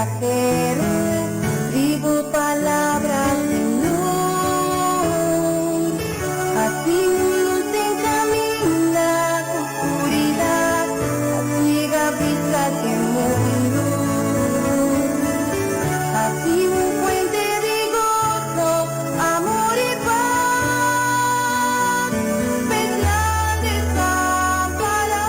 Mensahero, di bo palabra, Señor. Haci un luz den caminda cu oscuridad, ciega bista di mundo. Haci un fuente di gozo, amor y paz, p'esnan desampara.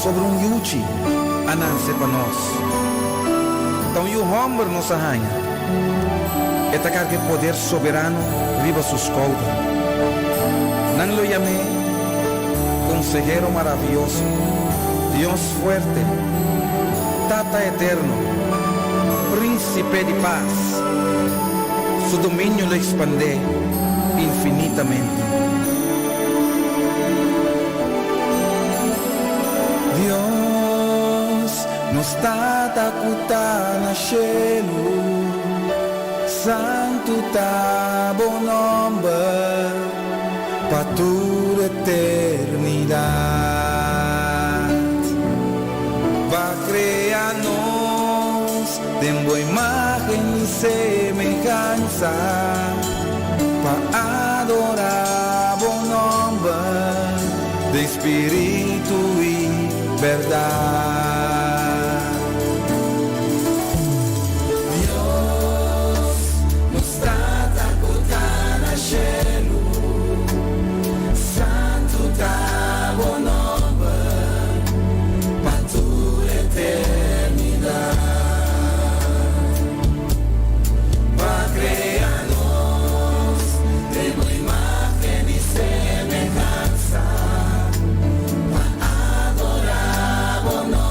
Pasobra un yuchi a nase pa nos. Ta un yu hòmber nos a haña. E ta karga e poder soberano riba su skouder. Nan lo yam'é Konsehero Maravioso, Dios Fuerte, Tata Eterno, Prínsipe di Pas. Su dominio lo ekspandé infinitamente. Dios, nos Tata ku ta na shelu, santu ta bo nòmber pa tur eternidat. B'a krea nos den bo imágen i semehansa pa adorá bo nòmber den spiritu i bèrdat. Dios, nos Tata ku ta na shelu, santu ta bo nòmber pa tur eternidat. B'a krea nos den bo imágen i semehansa pa adorá bo nòmber.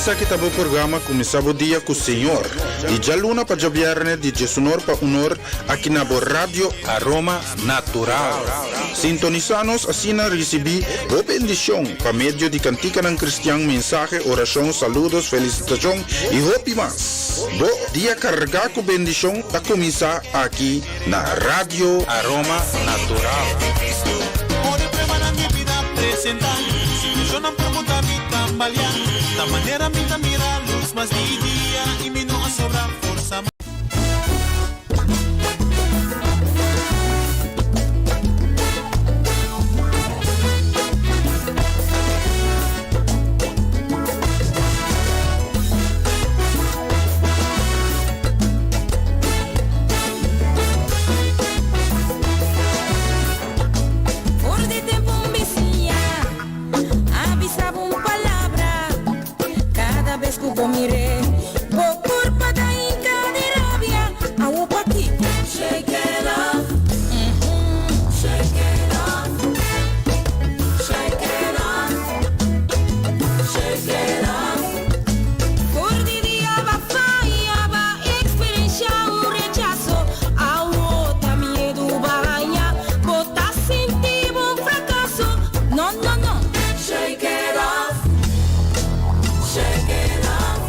Esaki ta bo programa Kuminsá Bo Dia ku Señor, di djaluna pa djabièrnè di diesunor pa unor aki na bo Radio Aroma Natural. Sintonisá nos asina risibí bo bendishon pa medio di kantikanan kristian, mensahe, orashon, saludos, felisitashon i hopi mas. Bo dia kargá ku bendishon ta kuminsá aki na Radio Aroma Natural. For di tempu un bisiña a bisa bo un palabra, kada bes ku bo mir'é, bo kurpa ta hinka di rabia. Awo pakiko? Shake it off, shake it off, shake it off, shake it off. For di dia b'a faya, b'a eksperenshá un rechaso, awo ta miedu b'a haña, bo ta sinti bo un frakaso. No, no, no. Shake it off, shake it off.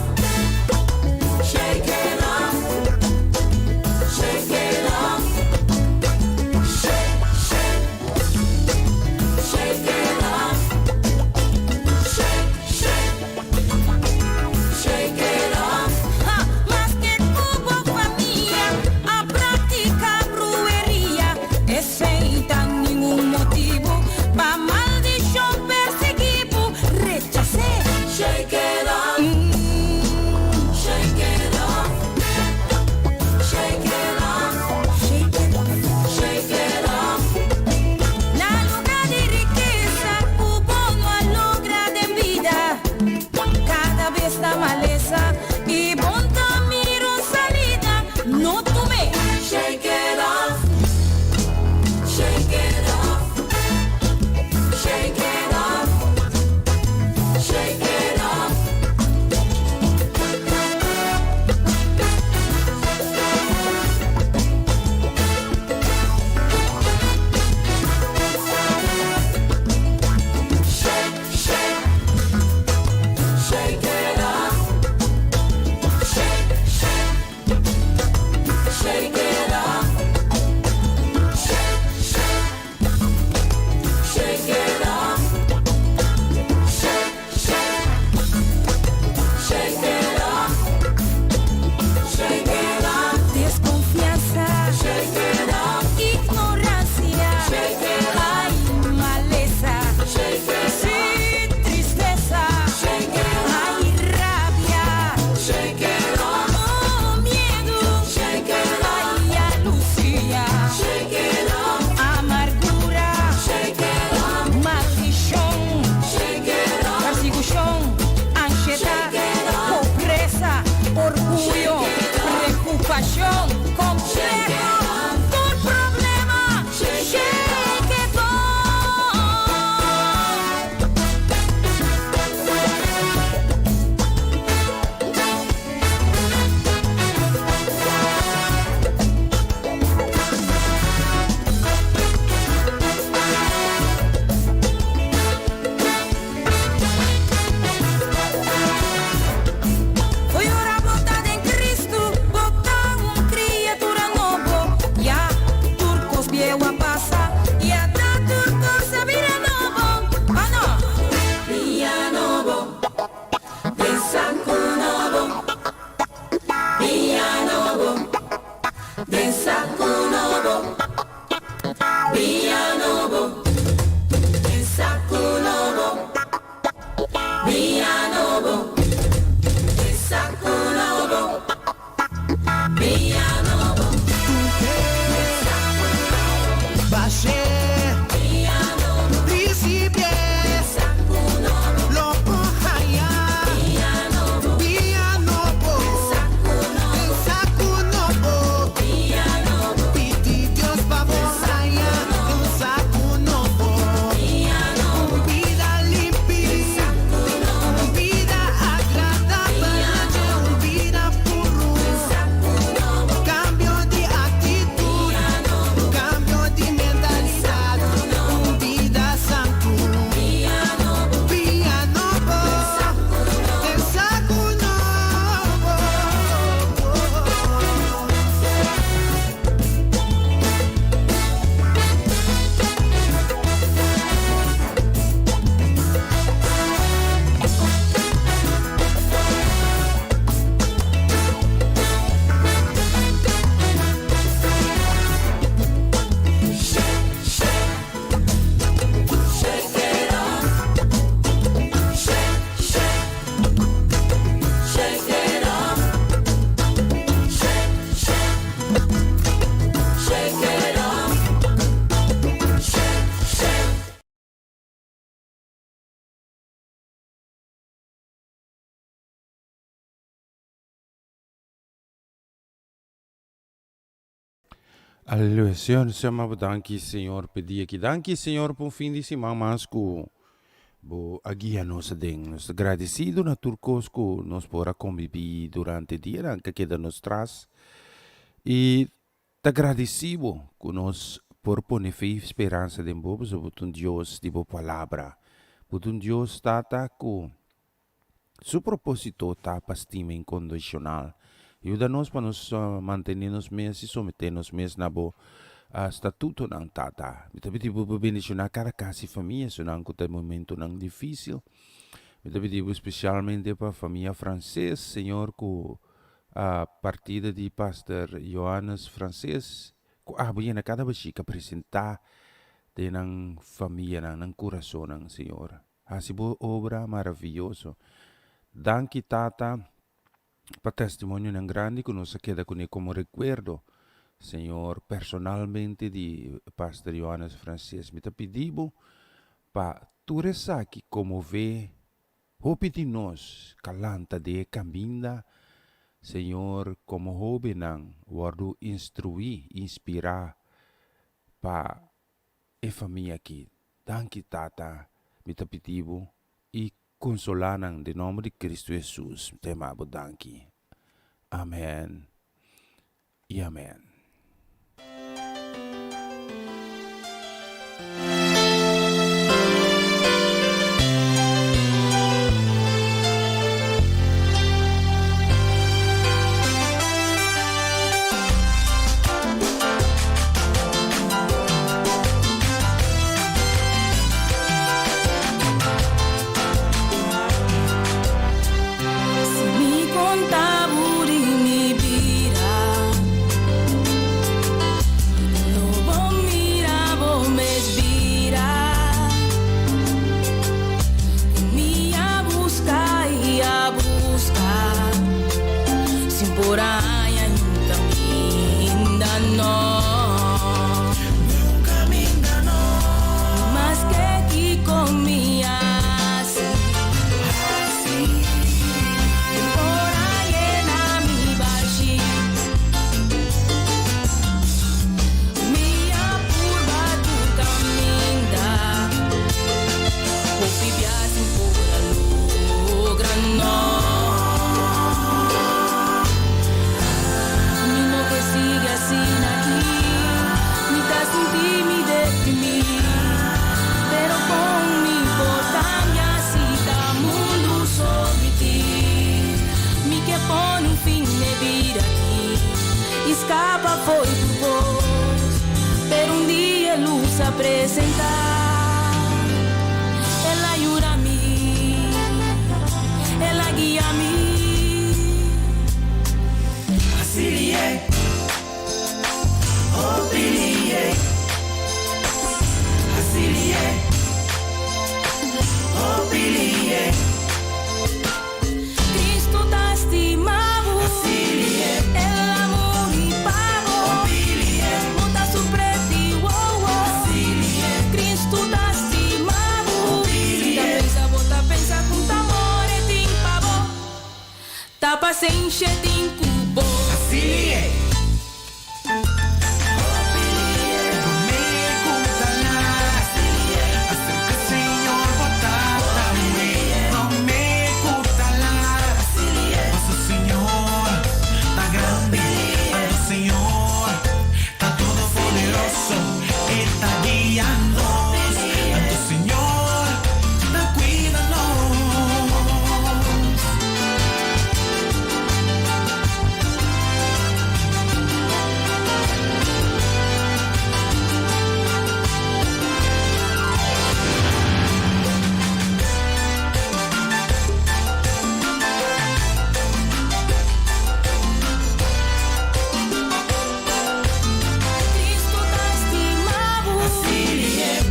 Aleluya. Señor, nos yama bo danki, Señor, p'e dia aki. Danki, Señor, pa un fin di siman mas ku bo a guia nos aden. Nos ta gradesido na tur kos ku nos por a kombibí durante e dianan ku a keda nos tras. I ta gradesí bo ku nos por pone fe i speransa den bo, pasobra bo ta un Dios di bo palabra. Bo ta un Dios, Tata, ku Su propósito ta pa stima inkondishonal. Yuda nos pa nos mantené nos mes i someté nos mes na bo statutonan, Tata. Mi ta pidi bo pa bendishoná kada kas i famia, esunnan ku ta den momentunan difísil. Mi ta pidi bo spesialmente pa famia Frances, Señor, ku a partida di Pastor Johannes Frances, ku abo yena kada bashika presentá den nan famianan, nan kurasonnan, Señor. Hasi bo obra maraviyoso. Danki Tata pa testimonionan grandi ku nos a keda kuné komo rekuerdo. Señor, personalmente di Pastor Johannes Frances mi ta pidi bo pa tur esaki konmové hopi di nos ka lanta den e kaminda, Señor, komo hóbennan wòrdu instruí, inspirá pa e famia aki. Danki Tata, mi ta pidi bo i konsolá nan den nòmber di Kristu Hesus. Mi ta yama bo danki. Amèn i amèn. Si mi conta bo di mi bida, lo bo mira bo mes bira. Mi a busca y a busca, sin por haña ni un caminda no. Ni un caminda no. Maske kico mi haci. Haci. Mi por a yena mi bashi. Mi a purba tur caminda. Hopi bia sin por a logra no. Mi no ke sigui asina aki. Mi ta sinti mi deprimí. Pero kon mi por kambia si ta mundu somití? Mi ke pone un fin n'e bida aki i skapa fo'i tur kos. Pero un dia e lus a presentá. El a yuda mi, el a guia mi. Asilié, opilié. Asilié, opilié. Cristo ta stima bo. Asilié, El a muri pa bo. Opilié, Bo ta su preti, wow, wow. Asilié, Cristo ta stima bo. Si ta pensa bo ta pensa cu ta amor e tin pa bo. Ta pasenshi e tin cu bo. Asilié, opilié. Promé cu ta lat, acerca Señor bo Tata. Promé cu ta lat, paso Señor ta grandi. Anto Señor ta todopoderoso, E ta guia nos. Anto Señor ta cuida nos. Cristo ta stima bo.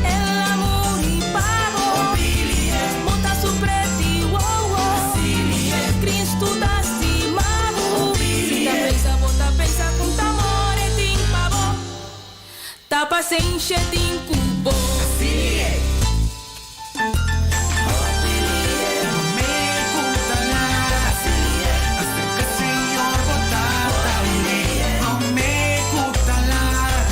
El a muri pa bo. Bo ta su preti, wow, wow. Cristo ta stima bo. Si ta pensa bo ta pensa con ta amor e tin pa bo. Ta pasenshi e tin cu bo. Promé cu ta lat, acerca Señor bo Tata. Promé cu ta lat,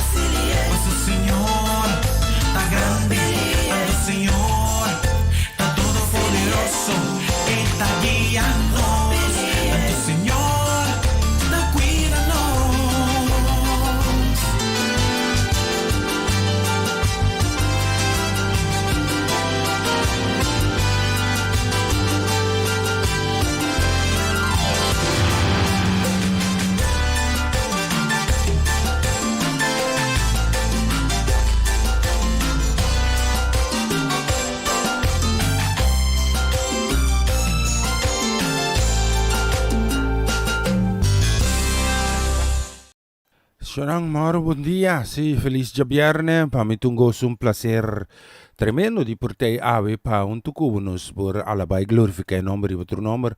Shonan Mauro bon dia, si felis djabierne, pa mi ta un goso un placer tremendo di por tei awe pa hunto ku bo nos por alaba i glorifica e nomber di bo tur nomber,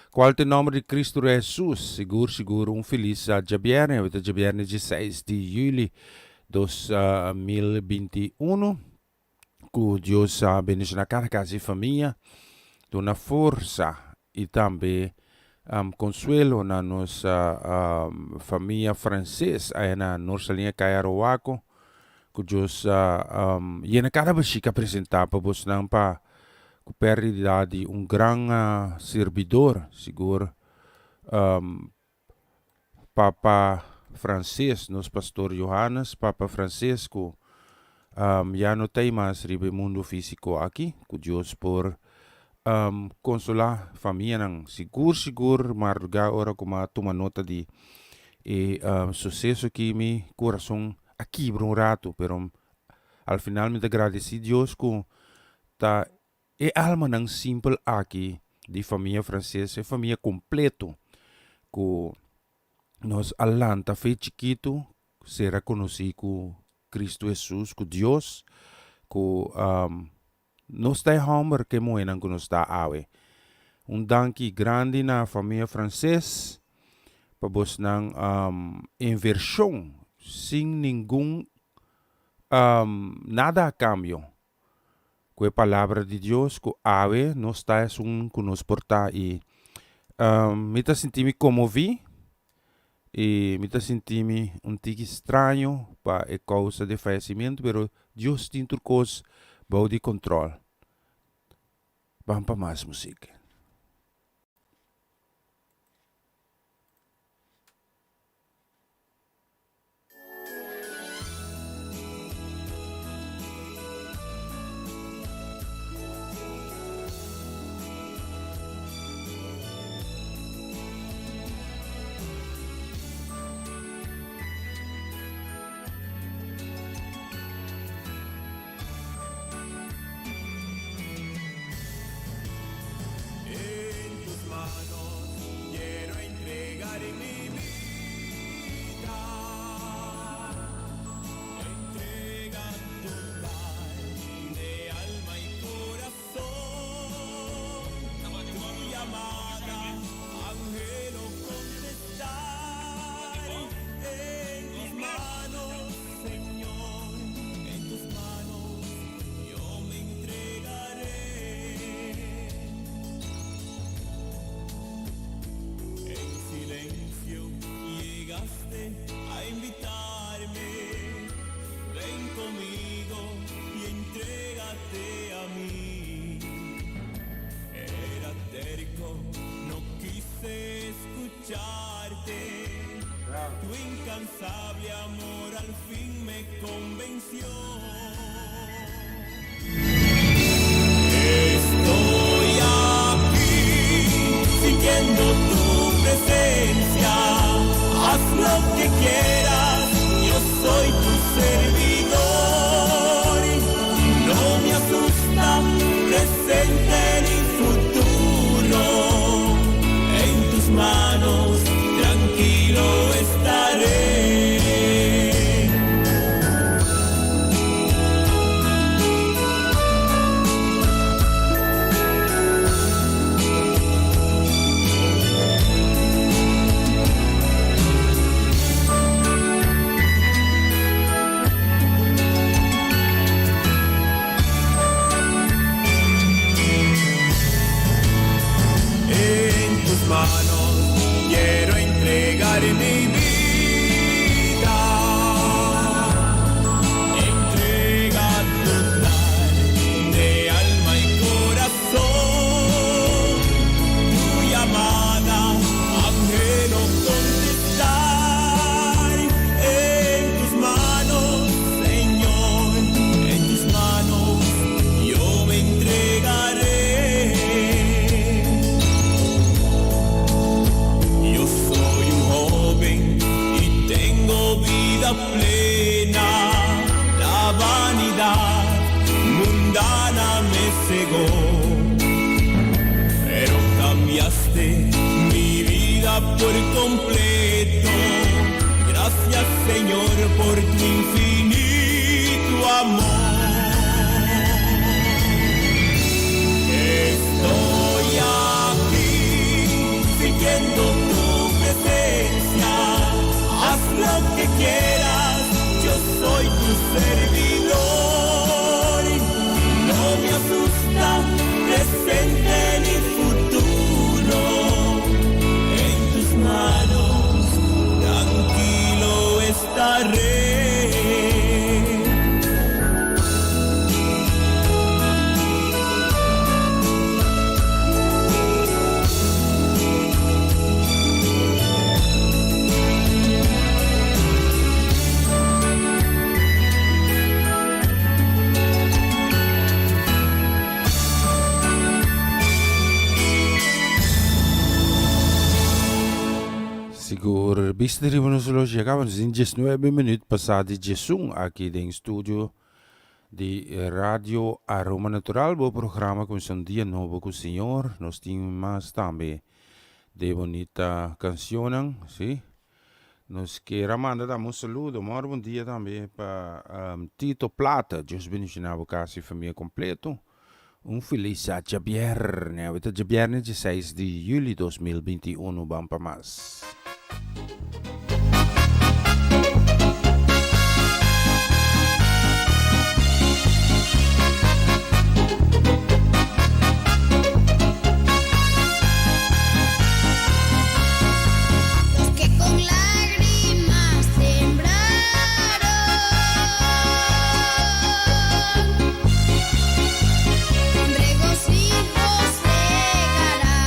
cual ta e nomber di Cristo Rey Jesus, sigur sigur un felis djabierne, awe ta djabierne dieseis di juli 2021. Ku Dios a bendiciona kada kas i famia, duna forsa i tambe konsuelo na nos famia Frances aya na Norsaliña Kaya Arowaco. Ku Dios yena kada bashika presenta pa bosnan pa ku perdida di un gran sirbidor, sigur Papa Frances, nos Pastor Johannes, Papa Frances ku ya no ta ei mas riba e mundu físiko aki, ku Dios por konsolá famianan. Sigur sigur mardugá ora ku mi a tuma nota di e suseso aki mi kurason a kibra un ratu, pero al final mi ta gradesí Dios ku ta E almanan simpel aki di famia Frances, e famia completo cu nos a lanta fe chikito, sera conoci cu Cristo Jesus, cu Dios, cu nos ta e homber cu e muhernan cu nos ta awe. Un danki grandi na famia Frances pa bosnan inversion sin ningun nada a cambio. Ku e palabra di Dios ku awe nos ta esun ku nos por ta i mi ta sinti mi konmoví i mi ta sinti mi un tiki straño pa e kousa di e fayesimentu pero Dios tin tur kos bou di kontròl. Ban pa mas musik. En tus manos quiero entregar mi vida. Entrega total de alma y corazón. Tu llamada anhelo contestar. En tus manos, Señor, en tus manos yo me entregaré. En silencio llegaste a invitarme. Ven conmigo y entrégate a mí. Era terco, no quise escucharte. Tu incansable amor al fin me convenció. Estoy aquí sintiendo tu presencia. Haz lo que quieras, yo soy tu servidor. No me asusta presente ni futuro. En tus manos tranquilo estaré. En tus manos quiero entregar mi vida. Entrega total de alma y corazón. Tu llamada anhelo contestar. En tus manos, Señor, en tus manos yo me entregaré. Yo soy un joven infinito amor. Estoy aquí sintiendo tu presencia. Haz lo que quieras, yo soy tu servidor. No me asusta presente ni futuro. En tus manos tranquilo estaré. Sigur, bista riba nos horloge ya caba nos tin 19 minuut pasa di 11 aki den studio di Radio Aroma Natural, bo programa cuminsa un dia nobo cu Señor. Nos tin mas tambe de bonita cancionnan, si. Nos kier a manda tambe un saludo, mor bon dia tambe pa Tito Plata, Dios bendiciona bo casa y famia completo. Un felis djabierne, awe ta djabierne dieseis di juli 2021, ban pa mas. Los que con lágrimas sembraron, con regocijo segarán.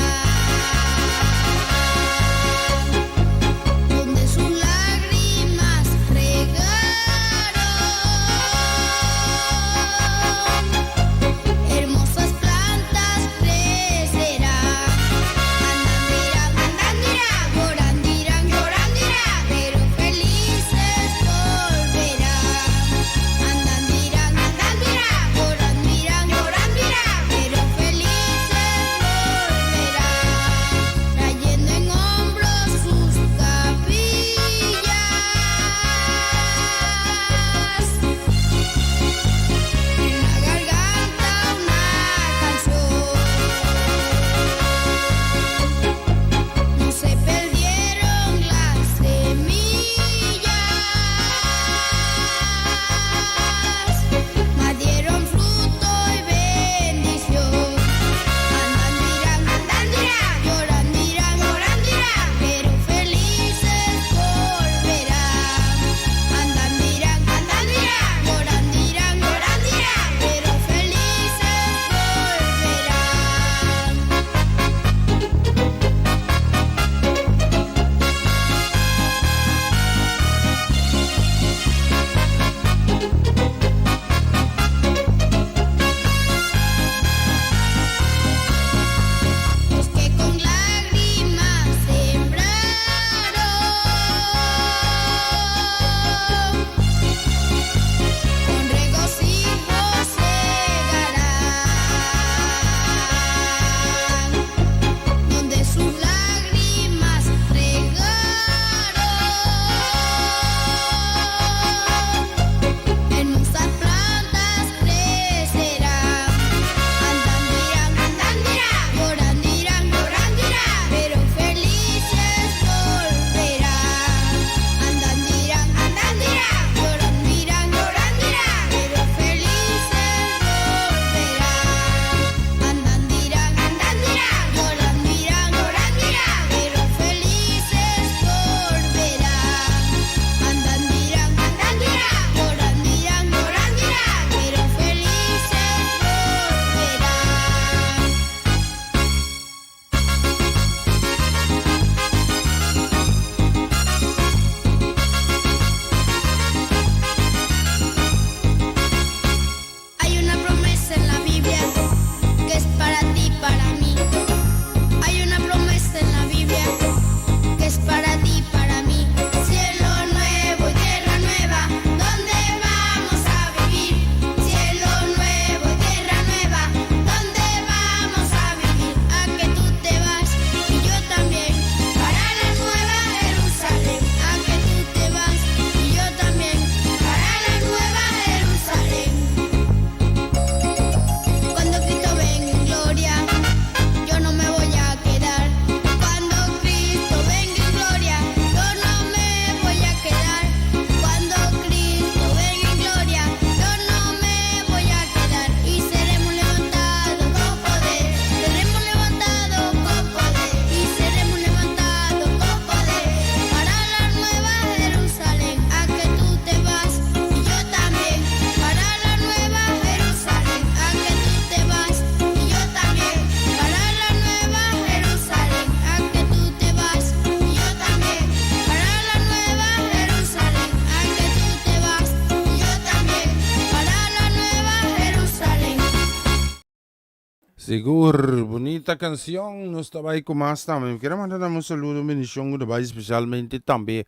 Sigur, bunita cancion, nos ta bay cu mas tambe. Mi kier a manda tambe un saludo, un bendicion cu ta bay specialmente tambe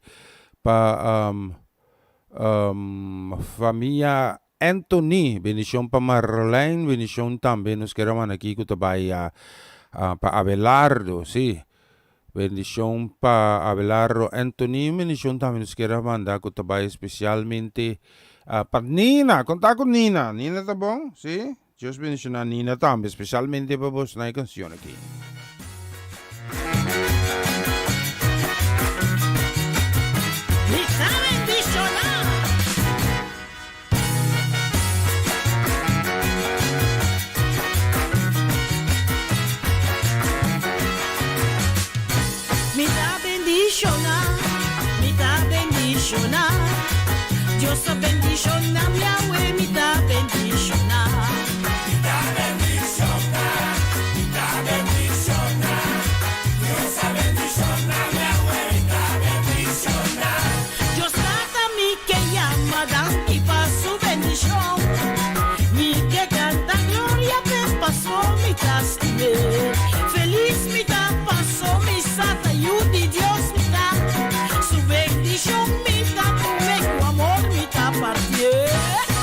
pa famia Anthony, bendicion pa Marlene, bendicion tambe nos kier a manda aki cu ta bay pa Abelardo, si. Bendicion pa Abelardo Anthony, bendicion tambe nos kier a manda cu ta bay specialmente pa Nina, con ta cu Nina? Nina ta bon? Si? Dios bendiciona Nina tambe, specialmente pa bos na e cancion aki. Mi ta bendiciona. Mi ta bendiciona, mi ta bendiciona. Dios a bendiciona mi awe, mi ta bendiciona. Mi ta bendiciona, mi ta bendiciona. Dios a bendiciona mi awe, mi ta bendiciona. Dios tata mi ke yama danki pa su bendicion. Mi ke canta gloria p'e paso mi ta stim'é. Feliz mi ta paso mi sa ta yu di Dios mi ta. Su bendicion mi ta come cu amor mi ta partié.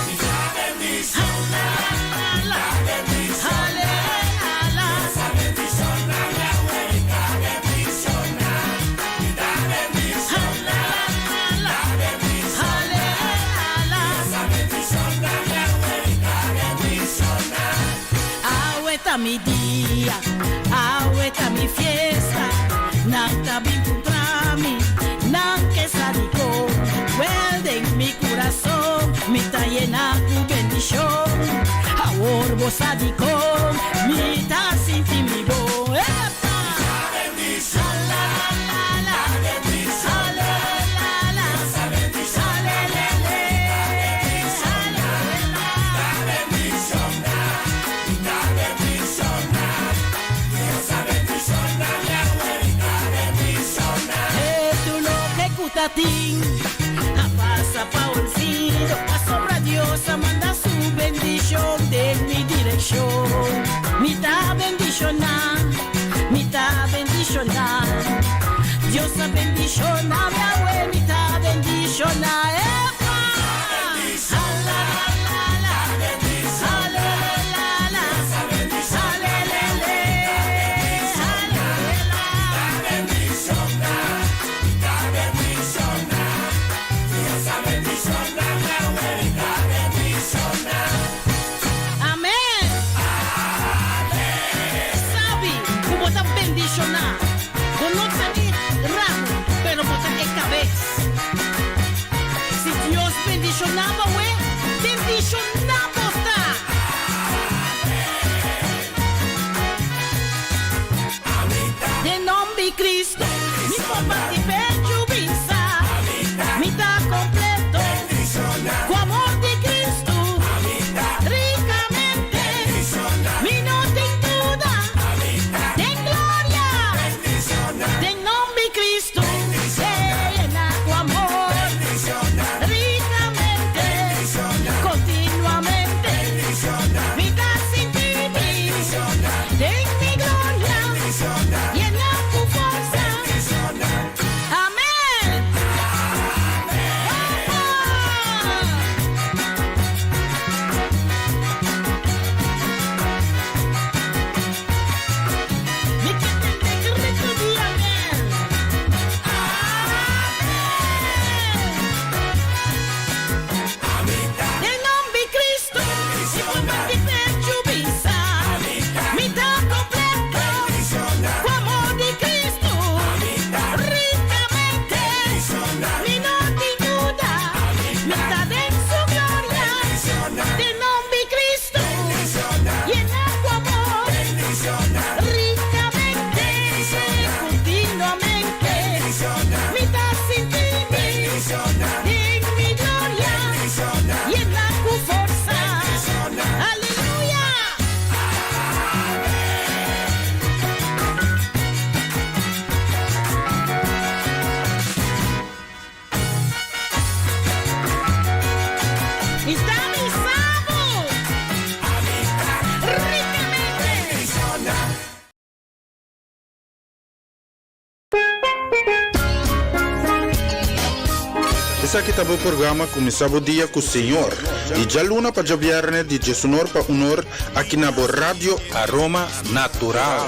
Mi ta bendiciona, mi ta bendiciona. Dios a bendiciona mi awe, mi ta bendiciona. Mi ta bendiciona, mi ta bendiciona. Dios a bendiciona mi awe, mi ta bendiciona. Awe ta mi dia, awe ta mi fiesta. Nan ta bin puntra mi, nan ke sa dikon. Wel den mi kurason, mi ta yena ku bendishon. Awor bo sa dikon, mi ta sinti mi bon. Epa! Tin a pasa pa olvido, pasobra Dios a manda su bendicion den mi direccion. Mi ta bendiciona. Mi ta bendishoná. Dios a bendishoná mi awe, mi ta bendishoná. Epa! Hala la la, hale la la, hale le le, hale la. Amen! Sabi ku bo ta bendishoná. Bo no ta e ramo, pero bo ta e kabes. Si Dios bendishoná bo awe, bendishoná bo ta! Den nomber di Cristo, mi por bati pechu bisa, mi ta completo cu amor di Cristo, ricamente, mi no tin duda, den gloria, den nomber di Cristo, llena cu amor, ricamente, continuamente, mi ta sinti mi den mi gloria, llena cu forsa. Esaki ta bo programa Kuminsá Bo Dia ku Señor, di djaluna pa djabièrnè di diesunor pa unor aki na bo Radio Aroma Natural.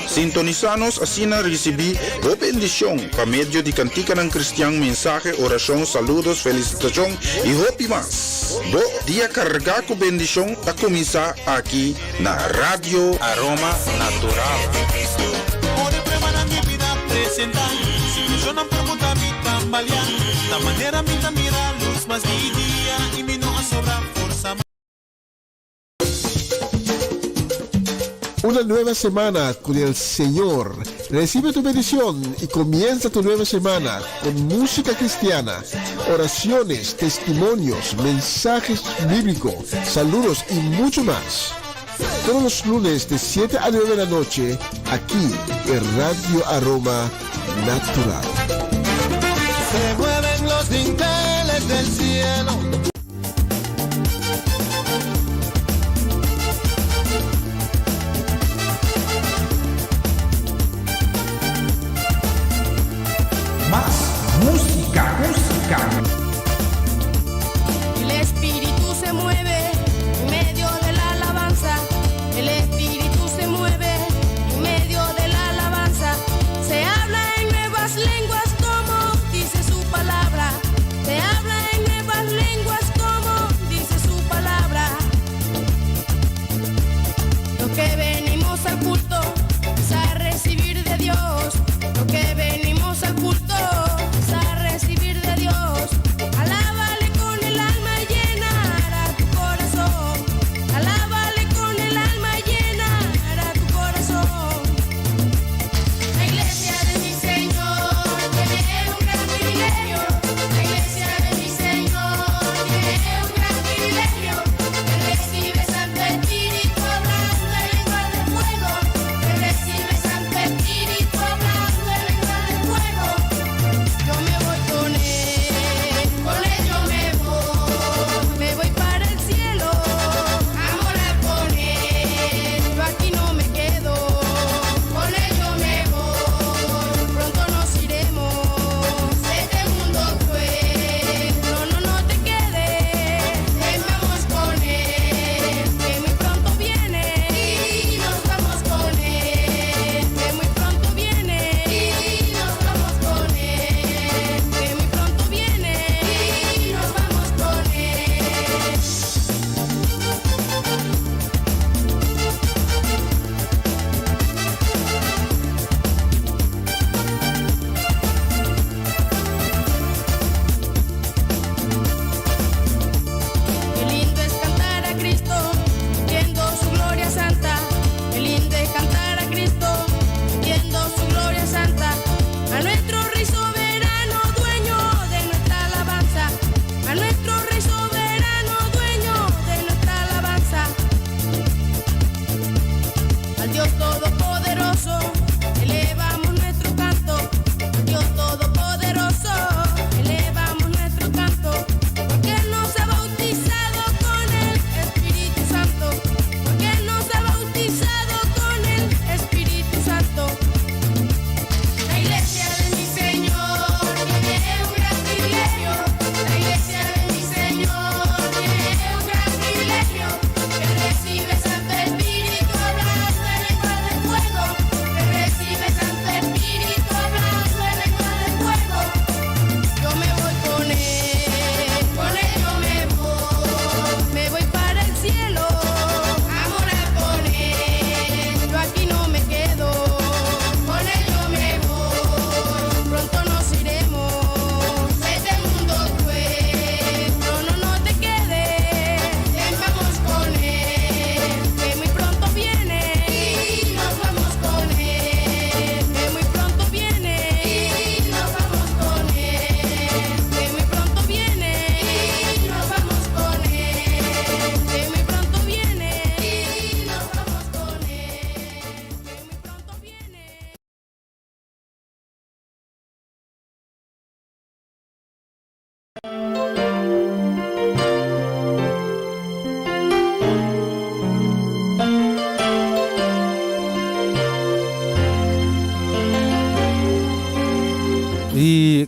Sintonisá nos asina risibí bo bendishon pa medio di kantikanan kristian, mensahe, orashon, saludos, felisitashon i hopi mas. Bo dia kargá ku bendishon ta kuminsá aki na Radio Aroma Natural. Una nueva semana con el Señor. Recibe tu bendición y comienza tu nueva semana con música cristiana, oraciones, testimonios, mensajes bíblicos, saludos y mucho más. Todos los lunes de 7 a 9 de la noche, aquí en Radio Aroma Natural. Se mueven los dinteles del cielo. Mas música, música. El espíritu se mueve en medio de la alabanza. El espíritu se mueve en medio de la alabanza. Se habla en nuevas lenguas como dice su palabra.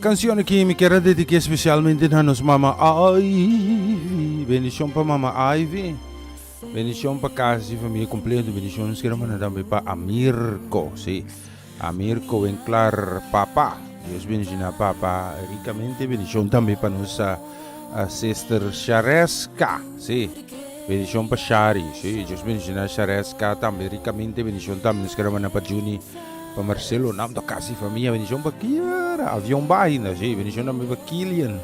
canción aki mi kier a dediké especialmente na nos mama Ivy. Bendicion pa mama Ivy. Bendicion pa casa y familia completo. Bendicion nos kier manda tambe pa Amirko. Sí, Amirko Winklar papa. Dios bendiciona papa ricamente. Bendicion tambe pa nos sister Shareska. Sí, bendicion pa Shari. Sí, Dios bendiciona Shareska tambe ricamente. Bendicion tambe nos kier manda pa Juni. Pa Marcelo Namdo casi famia bendicion pa Kiera avion ba ainda si bendicion tambe pa Kilian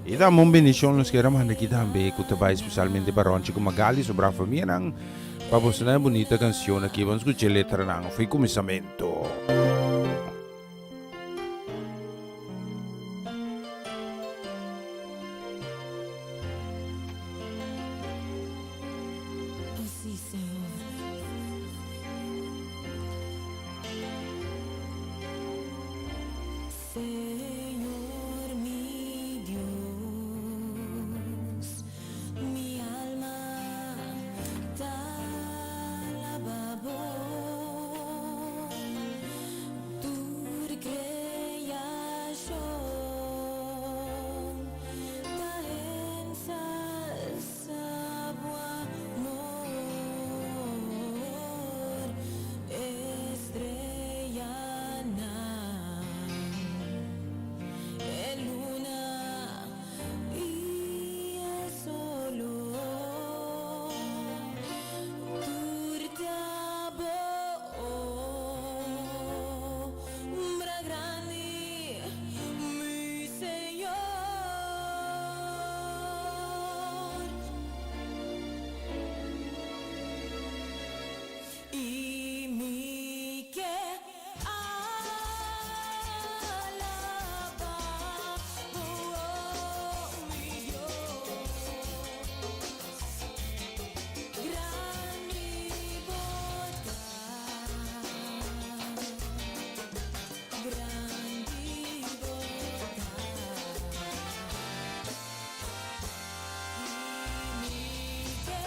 y tambe un bendicion nos kier a manda aki tambe cu ta bay especialmente pa Ronchi cu Magali sobra famianan pa boso nan e bunita cancion aki ban scucha e letranan fo'i cuminsamento. Señor mi Dios, mi alma ta alaba bo. Tur creacion ta ensalsa bo amor. Estrellanan, e luna i e solo, tur ta bo obra grandi, mi Señor. I mi ke alaba bo, oh mi Dios. Grandi bo ta, grandi bo ta. I mi ke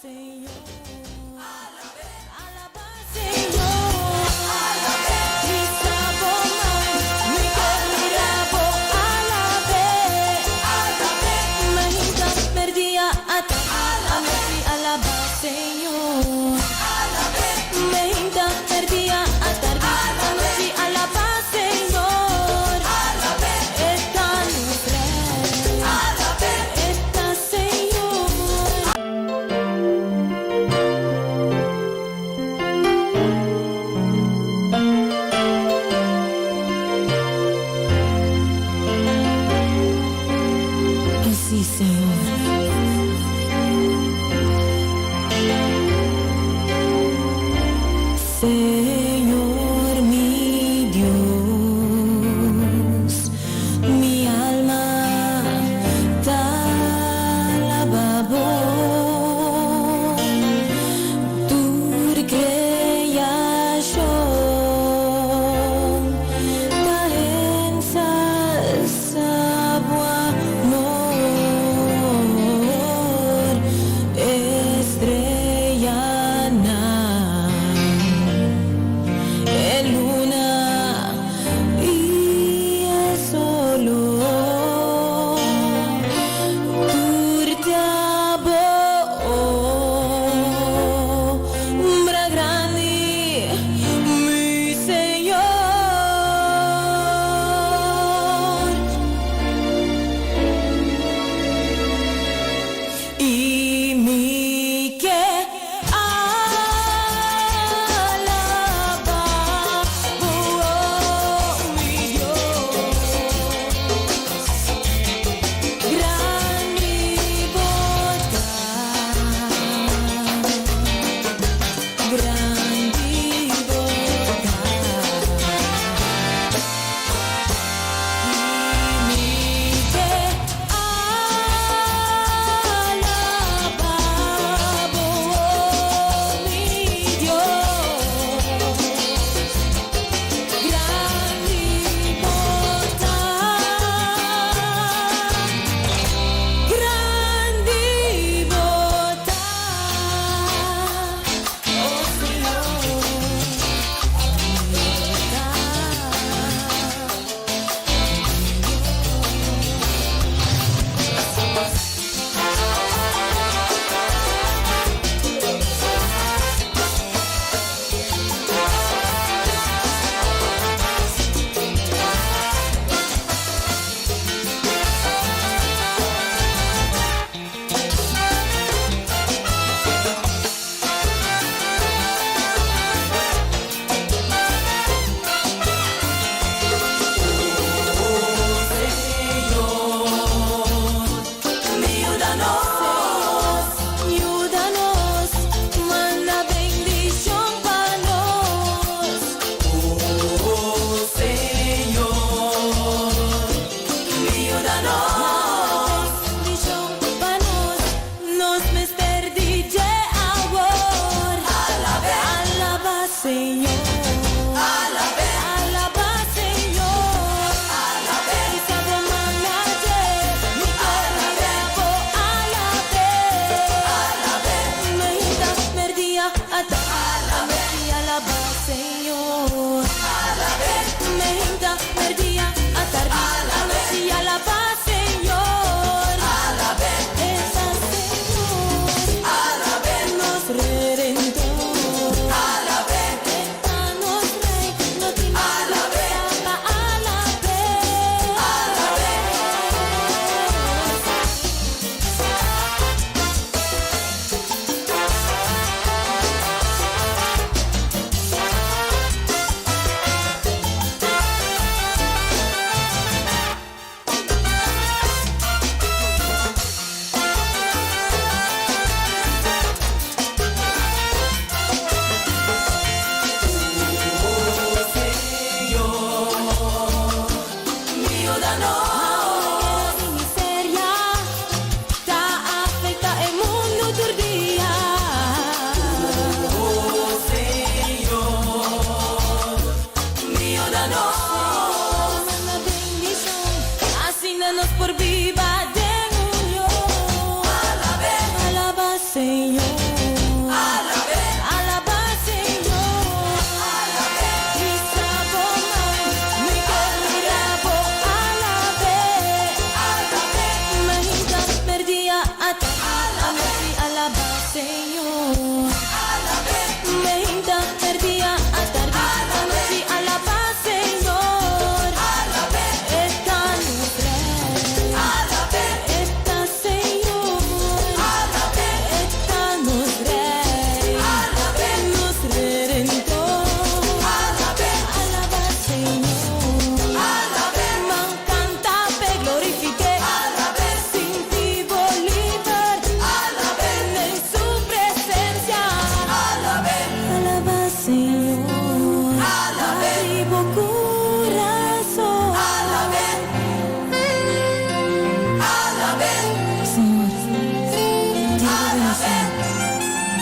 Sí, Señor.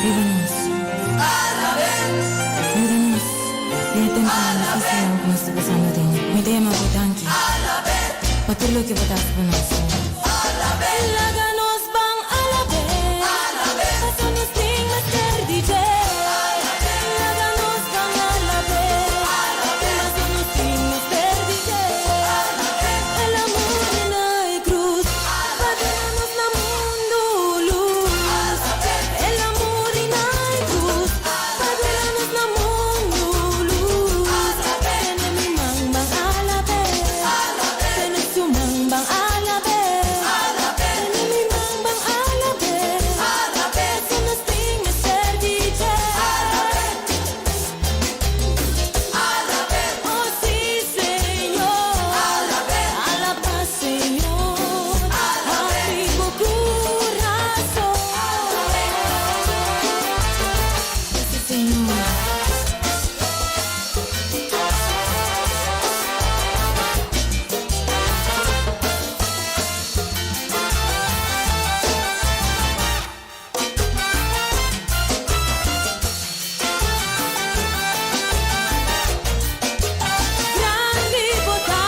Riba nos. Yuda nos den e tempunan difísilnan ku nos ta pasando aden. Mi ta yama bo danki pa tur loke bo ta hasi pa nos, Señor. Laga nos ban alab'é, paso nos tin mester di dje. Laga nos ban alab'é, paso nos tin mester di dje. El a muri na e krus pa duna nos na mundu lus. El a muri na e krus pa duna nos na mundu lus. Tene mi man ban alab'é, tene su man ban alab'é. Tene mi man ban alab'é, paso nos tin mester di dje. Oh sí, Señor, alaba Señor, habri bo kurason. Sí, Señor. Grandi bo ta.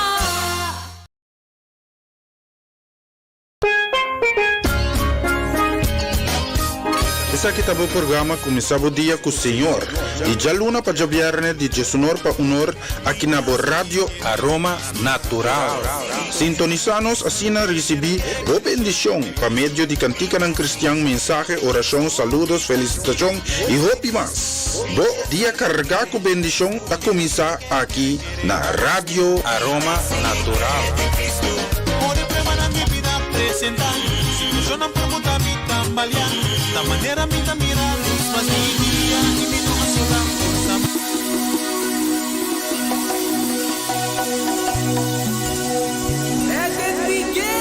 Esaki ta bo programa Kuminsá Bo Dia ku Señor, di djaluna pa djabièrnè di diesunor pa unor aki na bo Radio Aroma Natural. Sintonisá nos asina risibí bo bendishon pa medio di kantikanan kristian, mensahe, orashon, saludos, felisitashon i hopi mas. Bo dia kargá ku bendishon ta kuminsá aki na Radio Aroma Natural. Ora pruebanan di bida presentá, situacionnan por muta mi tambaleá, ta manera mi ta mira luz mas di dia i mi no a sola forsa. Let it begin!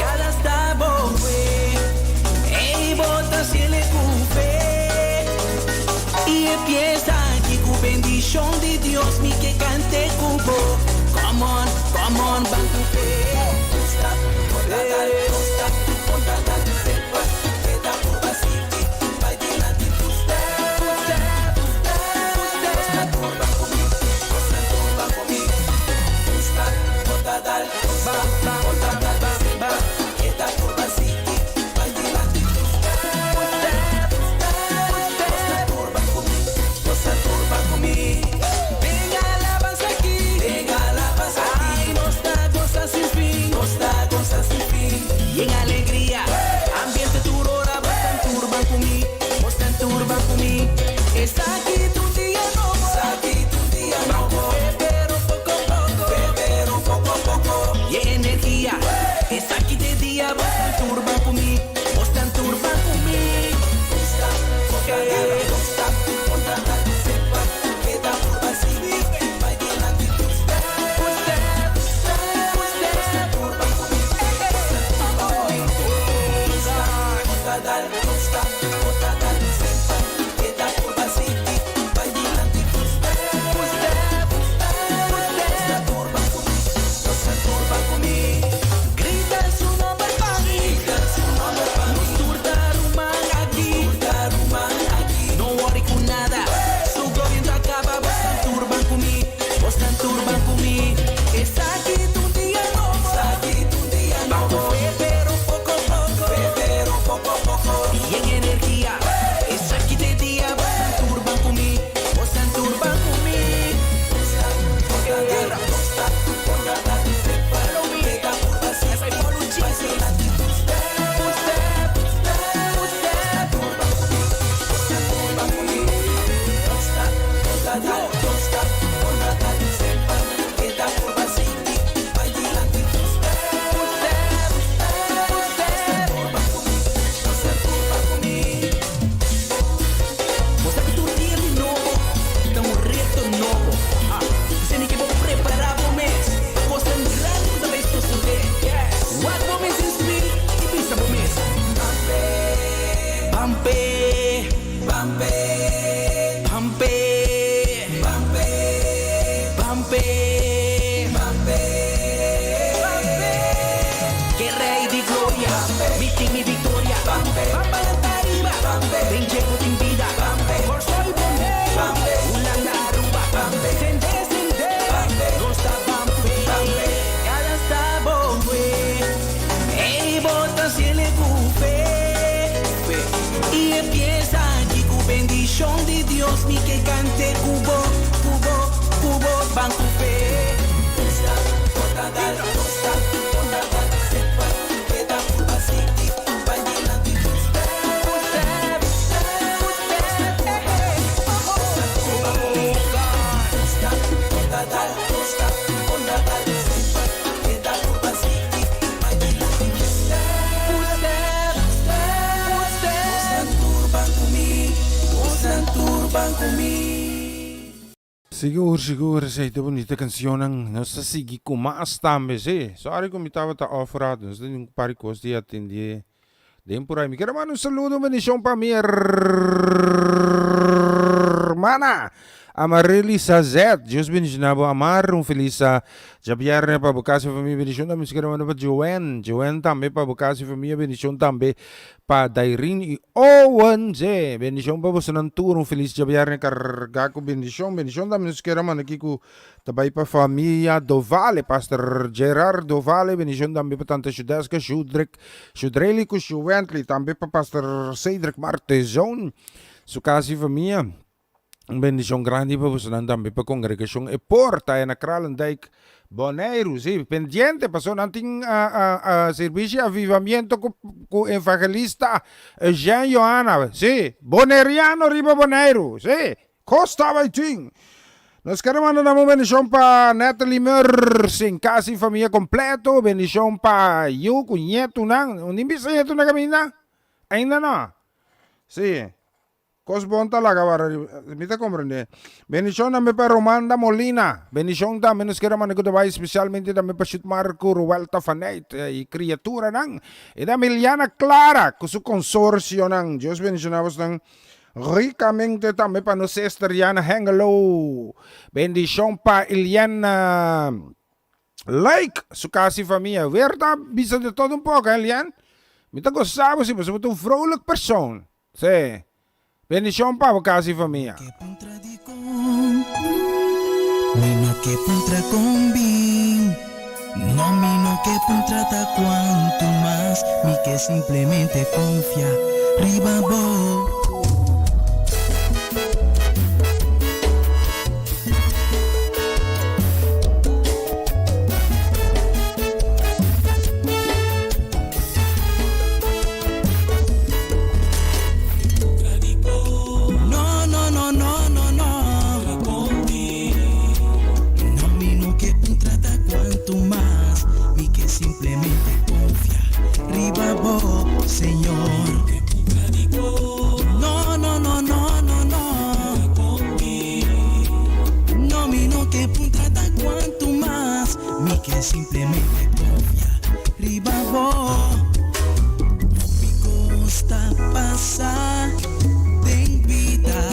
Kada stap bo kue, ey bo ta haciele ku fe. I e fiesta aki ku bendishon di Dios mi ke kante ku bo. Come on, come on, ban ku fe. Venga alabanza aki, venga alabanza aki. Ay, nos ta goza sin fin, nos ta goza sin fin. Y en alegria, ambiente tur ora, bosnan tur ban cu mi, bosnan tur ban cu mi. Esaki ta un dia nobo, esaki ta un dia nobo. Pero poco poco, pero poco poco. Y energia, esaki ta e dia, bosnan tur ban cu mi, bosnan tur ban cu mi. Eh. piensa Di ku bendishon di Dios mi ke kante ku bo Ku bo, ku bo, ban ku fe Gusta, bo ta dal, gusta, bo ta dal Sepa, keda purba sigui Ban dilanti Footstep, footstep, footstep, eh, eh, oh, oh Gusta, bo ta dal, gusta, bo ta dal Sepa, keda purba sigui Ban dilanti Footstep, footstep, footstep Bosnan tur ban ku mi Bosnan tur ban ku mi. Sigur sigur esei ta bunita cancionnan nos ta sigui cu mas tambe si sorry cu mi tabata off rato nos tin un par di cos di atende den por ahi mi kier manda un saludo un bendicion pa mi hermana Amarely Sazet Dios bendiciona bo Amar un feliz djabierne pa bo casa y famia bendicion tambe nos kier manda pa Joanne Joanne tambe pa bo casa y famia bendicion tambe Pa Dairin y Owen ze. Bendicion pa bosonan tur un feliz djabierne carga cu bendicion. Bendicion tambe nos kier a manda aki cu ta bay pa familia Dovale, Pastor Gerard Dovale, bendicion tambe pa tanta Shudeska, Shudrick, Shudrely cu Shuwently, tambe pa Pastor Cedric Martezon, su casa y familia. Un bendicion grandi pa bosonan tambe pa congregacion E Porta aya na Kralendijk, Boneiru. Sí, pendiente paso nan tin servicio avivamiento cu cu evangelista Eugène Johanna. Sí, Boneriano riba Boneiru. Sí, cos ta bay tin. Nos kere manda nan un bendicion pa Natalie Mersin, casa y famia completo. Bendicion pa yu cu ñetunan. Un bisa ñetu na caminda? Ainda no? Sí. Kos bon ta laga wara riba. Mi ta komprendé. Bendishon tambe pa Romanda Molina. Bendishon tambe nos kere manda ku ta bai spesialmente tambe pa Shutmar ku Ruelta Faneit i kriaturanan. I tambe Iliana Clara ku su konsorsionan. Dios bendishoná bosnan rikamente tambe pa nos sester Diana Hengelo. Bendishon pa Iliana Like su casa y famia. Weer ta bisa de todo un poco, hè Lian? Mi ta gosa bo si, pasobra bo ta un vrolijk persoon. Sí. Bendicion pa bo casa y famia. Mi no ke puntra kon bin No mi no ke puntra ta kuantu mas Mi ke simplemente konfia riba bo. Simplemente confia riba bo. Hopi cos ta pasa den bida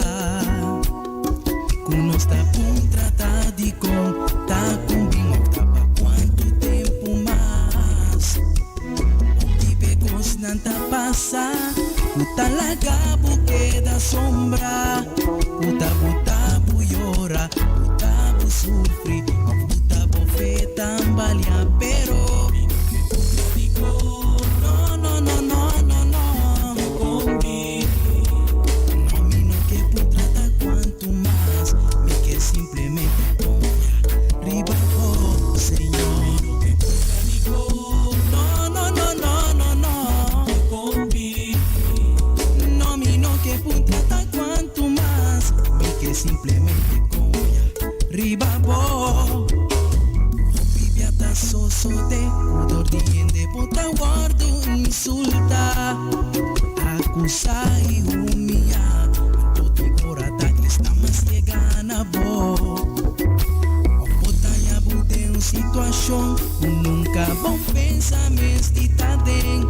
cu nos ta puntra ta dicon ta cumbin of ta pa cuanto tempo mas. Hopi be cosnan ta pasa cu ta laga bo keda sombra, cu ta buta bo yora, buta bo sufri of buta bo fe tambalia, pero. No, no, no, no, no, no. No, mi no ke puntra ta cuantu mas, mi ke simplemente confia riba bo, Señor. No, no, no, no, no, no. No, mi no ke puntra ta cuantu mas, mi ke simplemente confia riba bo. Hopi bia ta sosode ku dor di hende bo ta wòrdu insultá, akusá i humiyá. Anto tin ora ta esnan mas yega na bo. Òf bo ta haña bo den un situashon ku nunka bo pensa mes di ta den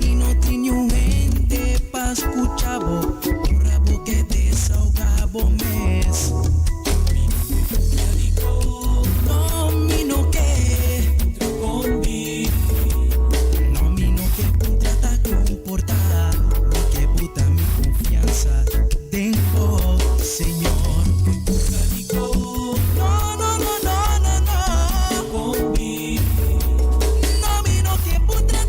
i no tin niun hende pa skucha bo ora bo ke desahogá bo mes. No, mi no ke. No, mi no ke puntra ta komportá. Mi ke buta mi konfiansa den bo, Señor. No, no, no, no, no, no. No, mi no ke puntra.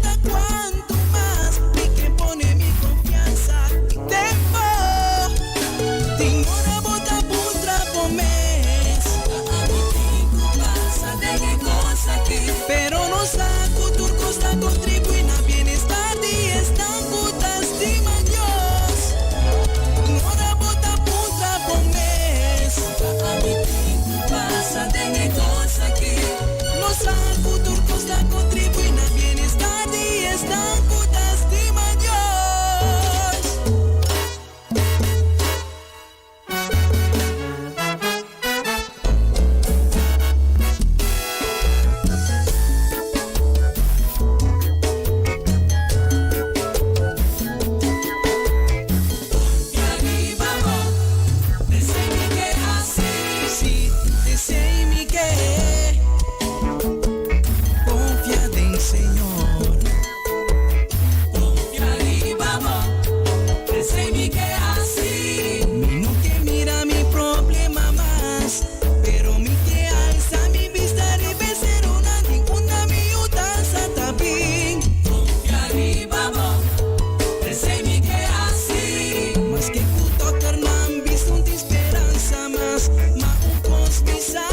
Maske ku dòkternan bisa un tin speransa mas, ma un kos mi sa,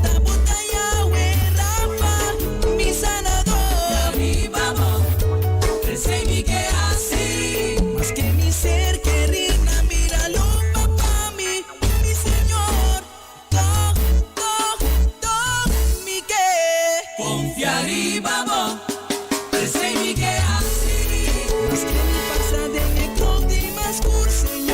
ta bo ta Yahweh Rafa, mi sanador. Riba bo, p'esei mi ke hasi. Maske mi ser kerí nan bira lomba pa mi, mi Señor, tòg, tòg, tòg mi ke. Konfia riba bo, p'esei mi ke hasi. Maske mi pasa den e grot di mas skur, Señor.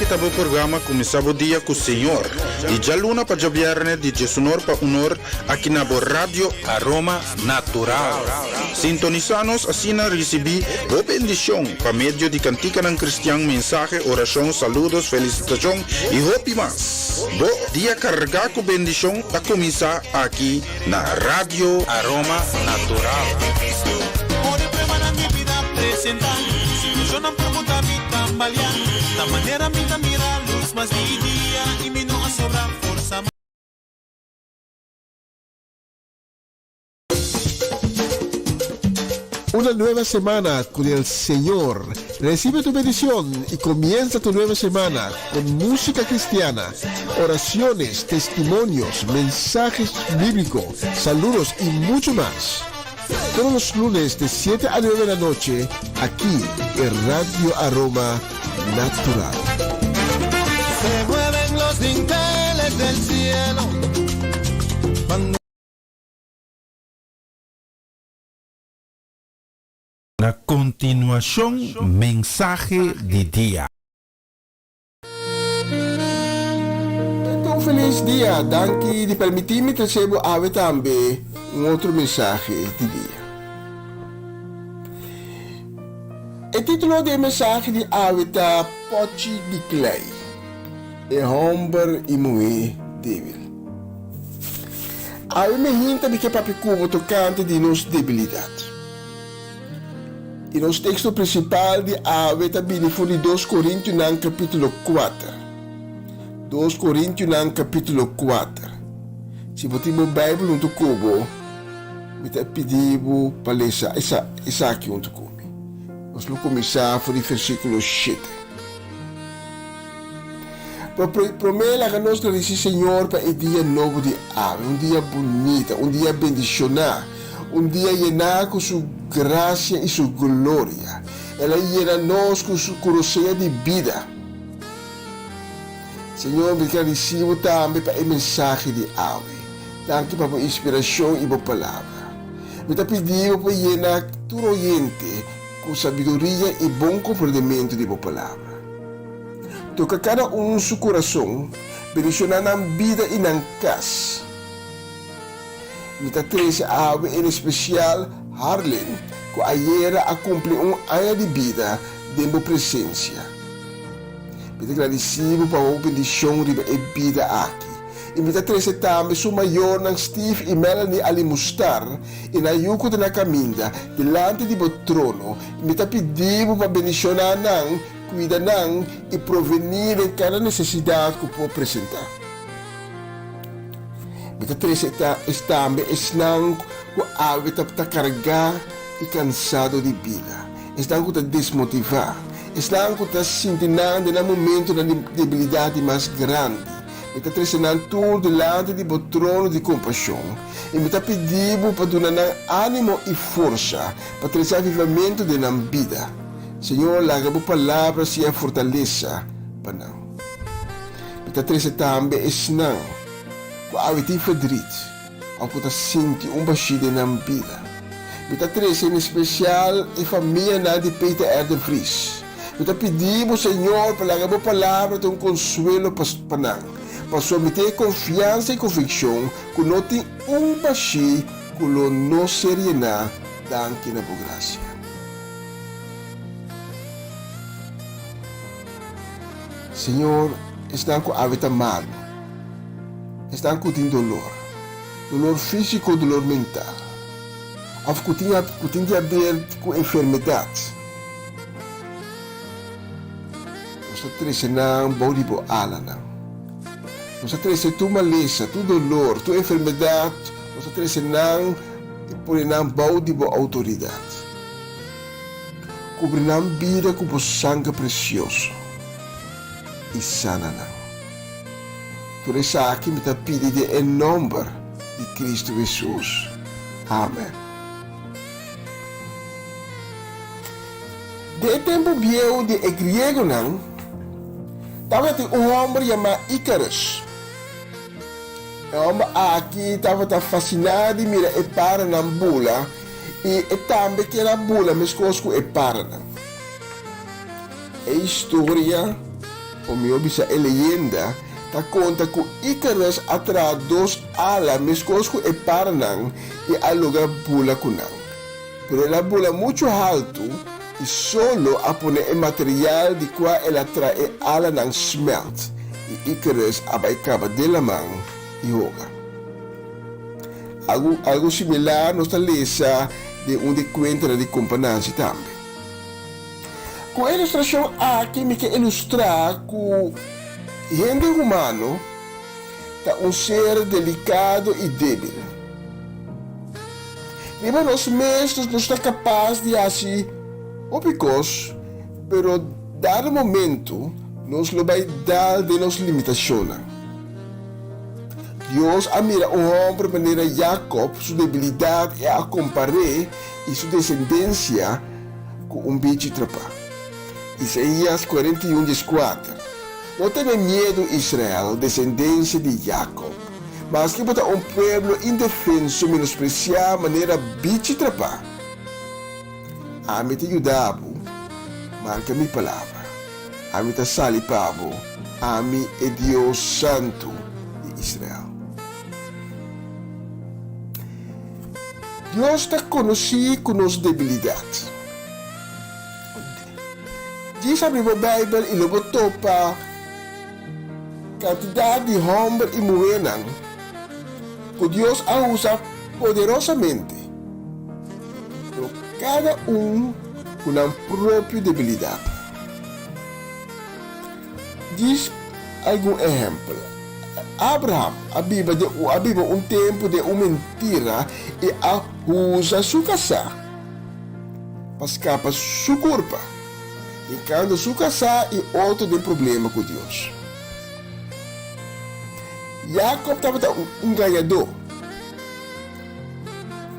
Esaki ta bo programa Kuminsá Bo Dia ku Señor, di djaluna pa djabièrnè di djesunor pa unor aki na bo Radio Aroma Natural. Sintonisá nos asina risibí bo bendishon pa medio di kantikanan kristian, mensahe, orashon, saludos, felisitashon i hopi mas. Bo dia kargá ku bendishon ta kuminsá aki na Radio Aroma Natural. Una nueva semana con el Señor. Recibe tu bendición y comienza tu nueva semana con música cristiana, oraciones, testimonios, mensajes bíblicos, saludos y mucho más. Todos los lunes de 7 a 9 de la noche, aquí en Radio Aroma Natural. Se mueven los dinteles del cielo. Cuando Na kontinuashon mensahe di dia. Esta un felis dia, danki di permiti mi trece bo awe tambe un otro mensahe di dia. E titulo di e mensahe di awe ta Pochi di Klei, e homber y muhe debil. Awe mi hinta mi ke papia ku bo tokante di nos debilidat. I nos teksto prinsipal di awe ta bini for di Dos Korintionan kapítulo kuater. Dos Korintionan kapítulo kuater. Si bo tin bo Beibel huntu ku bo, mi ta pidi bo pa lesa esaki huntu ku mi. Nos lo kuminsá for di versíkulo shete. Pero promé laga nos gradisí Señor pa e dia nobo di awe, un dia bunita, un dia bendishoná, un dia yená ku Su grasia i Su gloria. El a yena nos ku Su kurosea di bida. Señor, mi gradisí Bo tambe pa e mensahe di awe. Danki pa Bo inspirashon i Bo Palabra. Mi ta pidi Bo pa yena tur oyente ku sabiduria i bon komprendementu di Bo Palabra. Toka kada un su kurason, bendishoná nan bida i nan kas. Mi ta trese awe en espesial Harlin, ku ayera a kumpli un aña di bida den bo presensia. Mi ta gradisí bo pa bo bendishon riba e bida aki. I mi ta trese tambe su mayornan Steve i Melanie Alimustar i nan yu ku ta na kaminda dilanti di bo trono, i mi ta pidi bo pa bendishoná nan Cuida nan y provení den cada necesidad cu por presenta. Mi ta trece es tambe esnan cu awe ta ta carga y cansado di bida, esnan cu ta desmotiva, esnan cu ta sinti nan den nan momentonan di debilidad di mas grandi. Mi ta trece nan tur dilanti di bo trono di compasion y mi ta pidi bo pa duna nan animo y forsa pa trece avivamento den nan bida. Señor, laga bo palabra sea fortalesa pa nan. Mi ta trese tambe esnan ku awe tin ferdrit òf ku ta sinti un bashí den nan bida. Mi ta trese en espesial e famianan di Peter R. de Vries. Mi ta pidi bo, Señor, pa laga bo palabra ta un konsuelo pa nan, pasobra mi tin e konfiansa i konvikshon ku no tin un bashí ku lo no ser yená danki na bo grasia. Señor, esnan cu awe ta malu, esnan cu tin dolor, dolor fisico, dolor mental, of cu tin cu tin di haber cu enfermedad, nos ta trece nan bou di bo alanan. Nos ta trece tur malesa, tur dolor, tur enfermedad, nos ta trece nan y pone nan bou di bo autoridad. Kubri nan bida ku bo sanger presioso i sana nan. Tur esaki mi ta pidi den e nomber di Cristo Hesus. Amen. Den e tempu bieu di e griegonan, tabatin un homber yamá Icarus. E homber aki tabata fasiná di mira e paranan bula I e tambe kier a bula meskos ku e paranan. E historia o mihó bisa e leyenda, ta konta ku Icarus a traha dos ala meskos ku e paranan i a logra bula ku nan. Pero el a bula muchu haltu i solo a pone e material di kua el a traha e alanan smelt i Icarus a bai kaba den laman i hoga. Algu algu similar nos ta lesa den un di kuentanan di Kompa Nanzi tambe. Ku e ilustrashon aki mi ke ilustrá ku hende humano ta un ser delikado i débil. Riba nos mes nos no ta kapas di hasi hopi kos, pero dado momentu nos lo bai dal den nos limitashonnan. Dios a mira un hòmber manera Jakòb su debilidat i a kompar'é i su desendensia ku un bichi trapá. Isaías 41 dieskuater, No tene miedu, Israel, desendensia di Jakòb, maske bo ta un pueblo indefenso menospresiá manera bichi trapá. Ami ta yuda bo, marka mi palabra. Ami ta sali pa bo, ami e Dios Santu di Israel. Dios ta konosí ku nos debilidat. Djis abri bo Beibel i lo bo topa kantidat di hòmber i muhénan ku Dios a usa poderosamente, pero kada un ku nan propio debilidat. Djis algun ehèmpel. Abraham a biba den a biba un tempu den un mentira i a usa su kasá pa skapa su kurpa, hinkando su kasá i otro den problema ku Dios. Jakòb tabata un gañadó.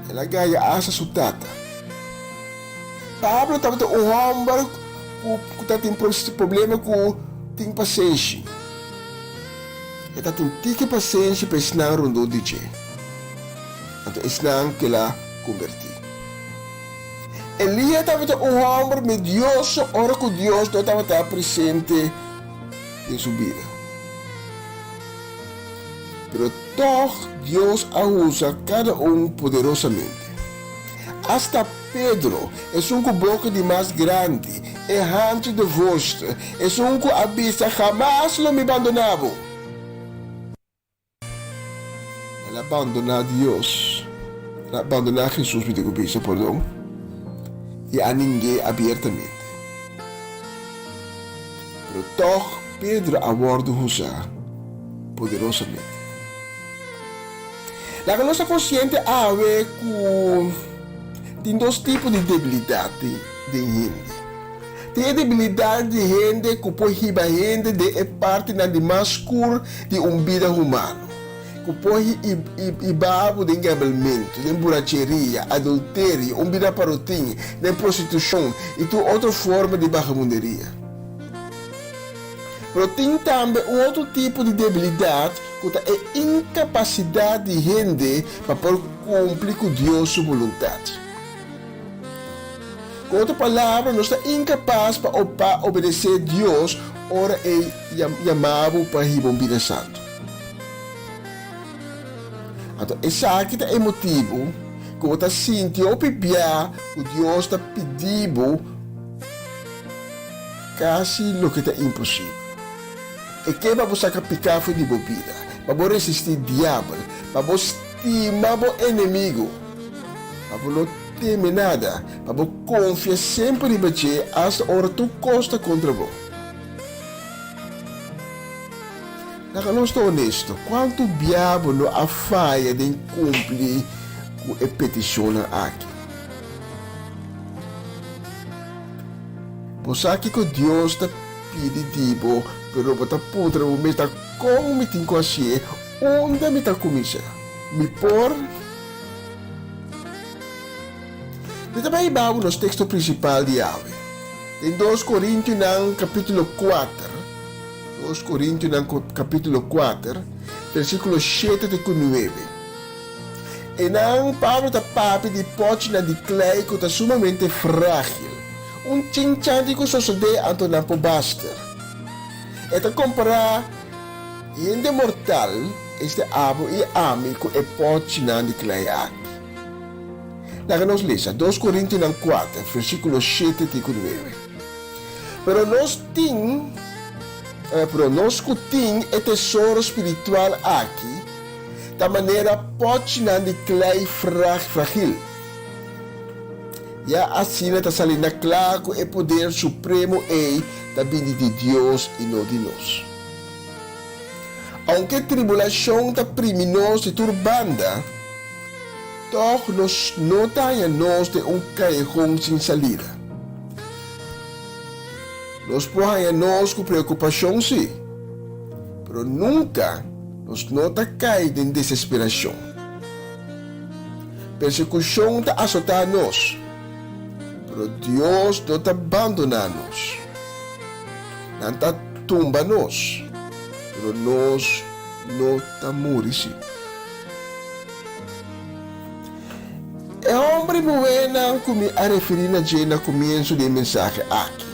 El a gaña asta su tata. Pablo tabata un hòmber ku ta tin problema ku tin pasenshi. E ta tin tiki pasenshi pa esnan rondó di dje, anto esnan ku el a kombertí. Elia tabata un hòmber medioso ora ku Dios no tabata presente den su bida. Pero tòg Dios a usa kada un poderosamente. Asta Pedro, esun ku boka di mas grandi, e handje de voorste, esun ku a bisa, Hamas lo mi bandoná bo! El a bandoná Dios, el a bandoná Hesus, mi tin ku bisa, pordon, i a ning'é abiertamente. Pero tòg Pedro a wòrdu husá poderosamente. Laga nos ta konsiente awe ku tin dos tipo di debilidat den hende. Tin e debilidat di hende ku por hiba hende den e partinan di mas skur di un bida humano, ku por hiba bo den gèbelmentu, den buracheria, adulterio, un bida parotin, den prostitushon i tur otro forma di bagamunderia. Pero tin tambe un otro tipo di debilidat ku ta e inkapasidat di hende pa por kumpli ku Dios su boluntat. Ku otro palabra, nos ta inkapas pa pa obedesé Dios ora e yama bo pa hiba un bida santu. Anto esaki ta e motibu ku bo ta sinti hopi bia ku Dios ta pidi bo Kasi loke ta imposibel. E ke pa bo saka piká for di bo bida, pa bo resistí Diabel, pa bo stima bo enemigu, pa bo no teme nada, pa bo konfia semper riba dje asta ora tur kos ta kontra bo. Laga nos ta onesto, kuantu bia bo no a faya den kumpli ku e petishonnan aki? Bo sa kiko Dios ta pidi di bo, pero bo ta puntra bo mes ta kon mi tin ku hasié, unda mi ta kuminsá? Mi por? Mi ta bai hiba bo nos teksto prinsipal di awe, den Dos Korintionan kapítulo kuater, Dos Korintionan kapítulo kuater, versíkulo shete te ku nuebe. Einan Pablo ta papia di pòchinan di klei ku ta sumamente frágil. Un chinchan di ku sosodé anto nan por baster. E ta kompará hende mortal, esta abo i ami, ku e pòchinan di klei aki. Laga nos lesa dos Korintionan kuater, versíkulo shete te ku nuebe. Pero nos tin, pero nos ku tin e tesoro spiritual aki ta manera pòchinan di klei fragil. Ya asina ta sali na kla ku e poder supremo ei ta bini di Dios i no di nos. Ounke tribulashon ta primi nos di tur banda, tòg nos no ta haña nos den un kayehon sin salida. Nos por haña nos ku preokupashon sí, pero nunka nos no ta kai den desesperashon. Persekushon ta asotá nos, pero Dios no ta bandoná nos. Nan ta tumba nos, pero nos no ta muri sí. E hòmber i muhénan ku mi a referí na dje na komienso di e mensahe aki,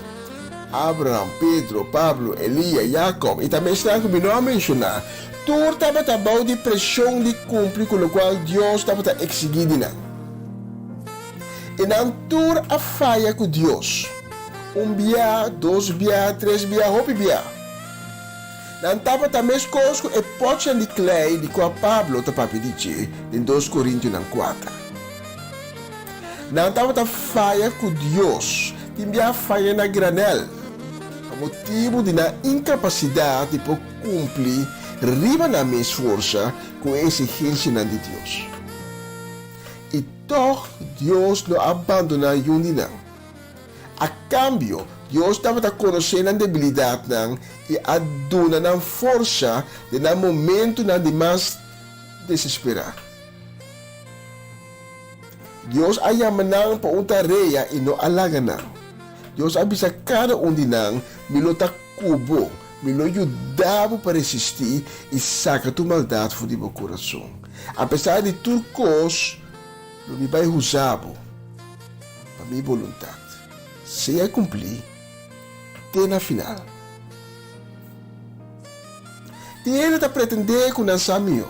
Abraham, Pedro, Pablo, Elia, Jakòb i tambe esnan ku mi no a menshoná, tur tabata bou di preshon di kumpli ku lokual Dios tabata eksigí di nan. I nan tur a faya ku Dios, un bia, dos bia, tres bia, hopi bia. Nan tabata meskos ku e pòtnan di klei di kua Pablo ta papia di dje den dos Korintionan kuater. Nan tabata faya ku Dios, tin bia faya na granèl, pa motibu di nan inkapasidat di por kumpli riba nan mes forsa ku e eksigensianan di Dios. I tòg Dios no a bandoná yun di nan. A kambio, Dios tabata konosé nan debilidatnan i a duna nan forsa den nan momentunan di mas desesperá. Dios a yama nan pa un tarea i no a laga nan. Dios a bisa kada un di nan, Mi lo ta ku bo, mi lo yuda bo pa resistí i saka tur maldat for di bo kurason. Apesar di tur kos, Lo mi bai usa bo pa mi boluntat sea kumplí te na final. Tin hende ta pretendé ku nan sa mihó,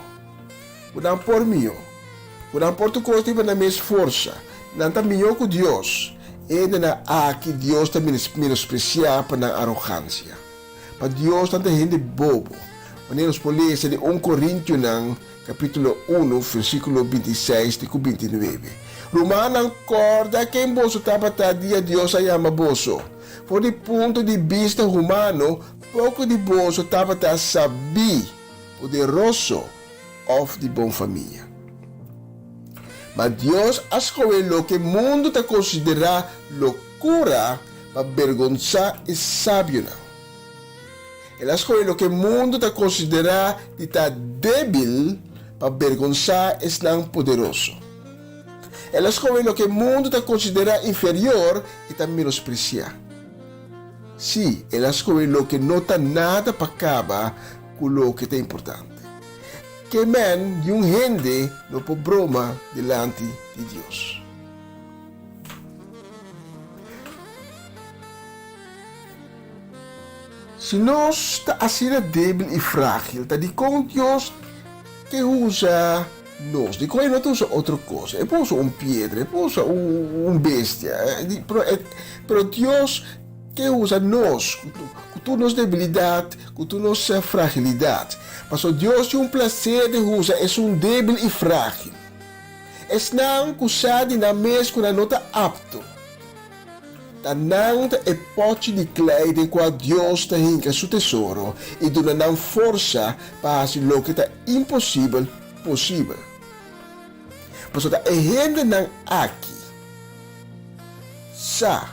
ku nan por mihó, ku nan por tur kos riba nan mes forsa, nan ta mihó ku Dios. E hendenan aki Dios ta menospresiá pa nan arogansia. Pa Dios nan ta hende bobo, manera nos por lesa den un Korintionan Capítulo uno, versículo bintiseis te cu bintinuebe. Rumannan, corda ken boso tabata dia Dios a yama boso. For di punto di bista humano, poco di boso tabata sabí, poderoso of di bon famia. Ma Dios a scohe loke mundu ta considerá locura pa bergonzá e sabionan. El a skohe loke mundu ta konsiderá di ta débil pa bergonsá esnan poderoso. El a skohe loke mundu ta konsiderá inferior i ta menospresiá. Sí, el a skohe loke no ta nada pa kaba ku loke ta importante. Ke men di un hende no por broma dilanti di Dios. Si nos ta asina débil i frágil, ta dikon Dios ke usa nos? Dikon e no ta usa otro kos? E por usa un piedra, e por usa un bestia, pero pero Dios ke usa nos ku tur nos debilidat, ku tur nos fragilidat. Pasobra Dios tin un plaser di usa esun débil i frágil, esnan ku sa di nan mes ku nan no ta apto. Ta nan ta e pòchi di klei den kua Dios ta hinka su tesoro i duna nan forsa pa hasi loke ta imposibel posibel. Pasobra ta e hendenan aki sa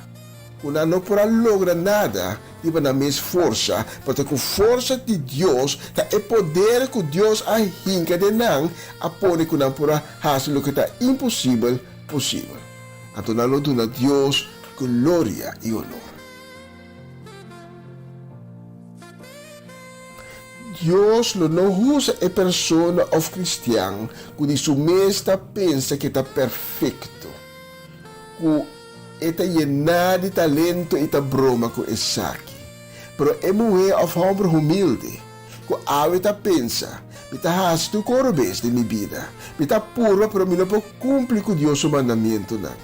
ku nan no por a logra nada riba nan mes forsa, pero ta ku forsa di Dios, ta e poder ku Dios a hinka den nan a pone ku nan por a hasi loke ta imposibel posibel. Anto nan lo duna Dios gloria i onor. Dios lo no husa e persona òf kristian ku di su mes ta pensa ku e ta perfekto, ku e ta yená di talento i ta broma ku esaki. Pero e muhé òf hòmber humilde ku awe ta pensa, Mi ta hasi tur kos robes den mi bida, mi ta purba pero mi no por kumpli ku Dios su mandamentunan.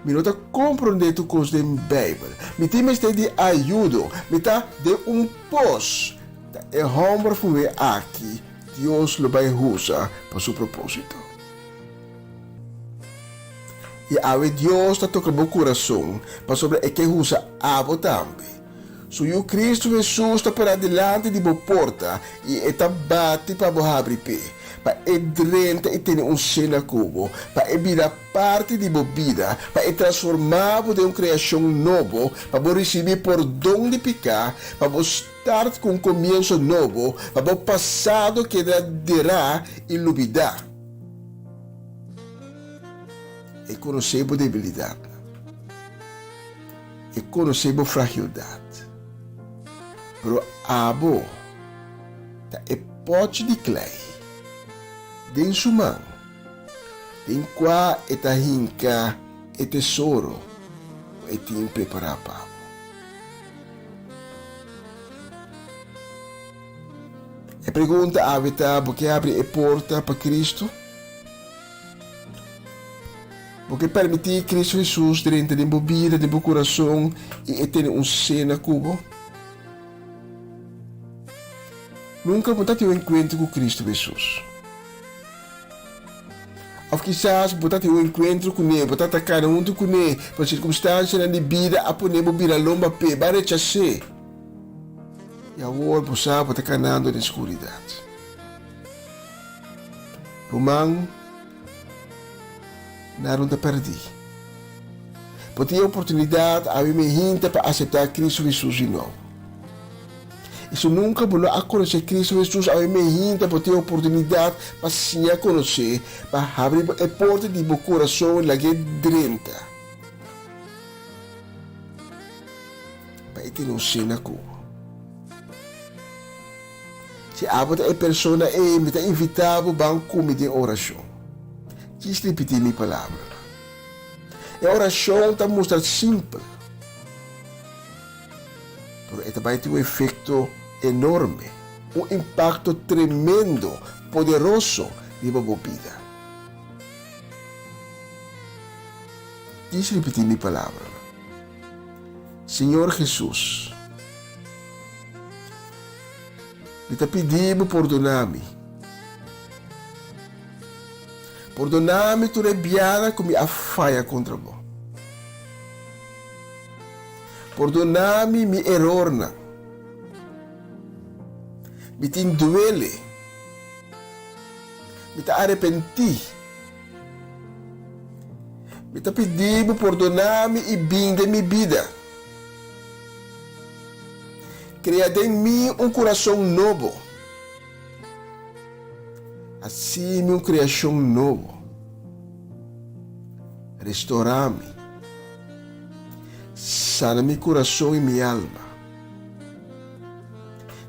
Mi no ta komprondé tur kos den Beibel. Mi tin mester di ayudo. Mi ta den un pos. Ta e hòmber òf muhé aki Dios lo bai usa pa su propósito. I awe Dios ta toka bo kurason pasobra e ke usa abo tambe. Su Yu Kristu Hesus ta pará dilanti di bo porta i e ta bati pa bo habri p'e, pa e drenta i tene un sena ku bo, pa e bira parti di bo bida, pa e transformá bo den un kreashon nobo, pa bo risibí pordon di piká, pa bo start ku un komienso nobo, pa bo pasado keda derá i lubidá. E konosé bo debilidatnan. E konosé bo fragildat. Pero abo ta e pòchi di klei den su man, den kua e ta hinka e tesoro ku e tin prepará pa bo. E pregunta awe ta, Bo ke habri e porta pa Kristu? Bo ke permití Kristu Hesus drenta den bo bida, den bo kurason i e tene un sena ku bo? Nunka bo ta tin un enkuentro ku Kristu Hesus. Òf kisas bo ta tin un enkuentro kuné, bo ta ta kana huntu kuné, pero sirkumstansianan di bida a pone bo bira lomba p'e, bo a rechas'é. I awor bo sa bo ta kanando den skuridat. Ruman, nan ta pèrdí. Bo tin e oportunidat awe mehinta pa aseptá Kristu Hesus di nobo. I si nunka bo no a konosé Kristu Hesus, awe mehinta bo tin e oportunidat pa siña konosé, pa habri e porta di bo kurason i lag'é drenta. Pa e tene un sena ku bo. Si abo ta e persona ei, mi ta invitá bo ban ku mi den orashon. Djis ripití mi palabranan. E orashon ta mustra simpel, pero e ta bai tin un efekto enorme, un impakto tremendo, poderoso riba bo bida. Djis ripití mi palabranan. Señor Hesus, mi ta pidi bo pordoná mi. Pordoná mi tur e biaha ku mi a faya kontra bo. Pordoná mi mi erornan. Mi tin duele. Mi ta arepentí. Mi ta pidi bo pordoná mi i bin den mi bida. Krea den mi un kurason nobo. Hasi mi un kreashon nobo. Restorá mi. Sana mi kurason i mi alma.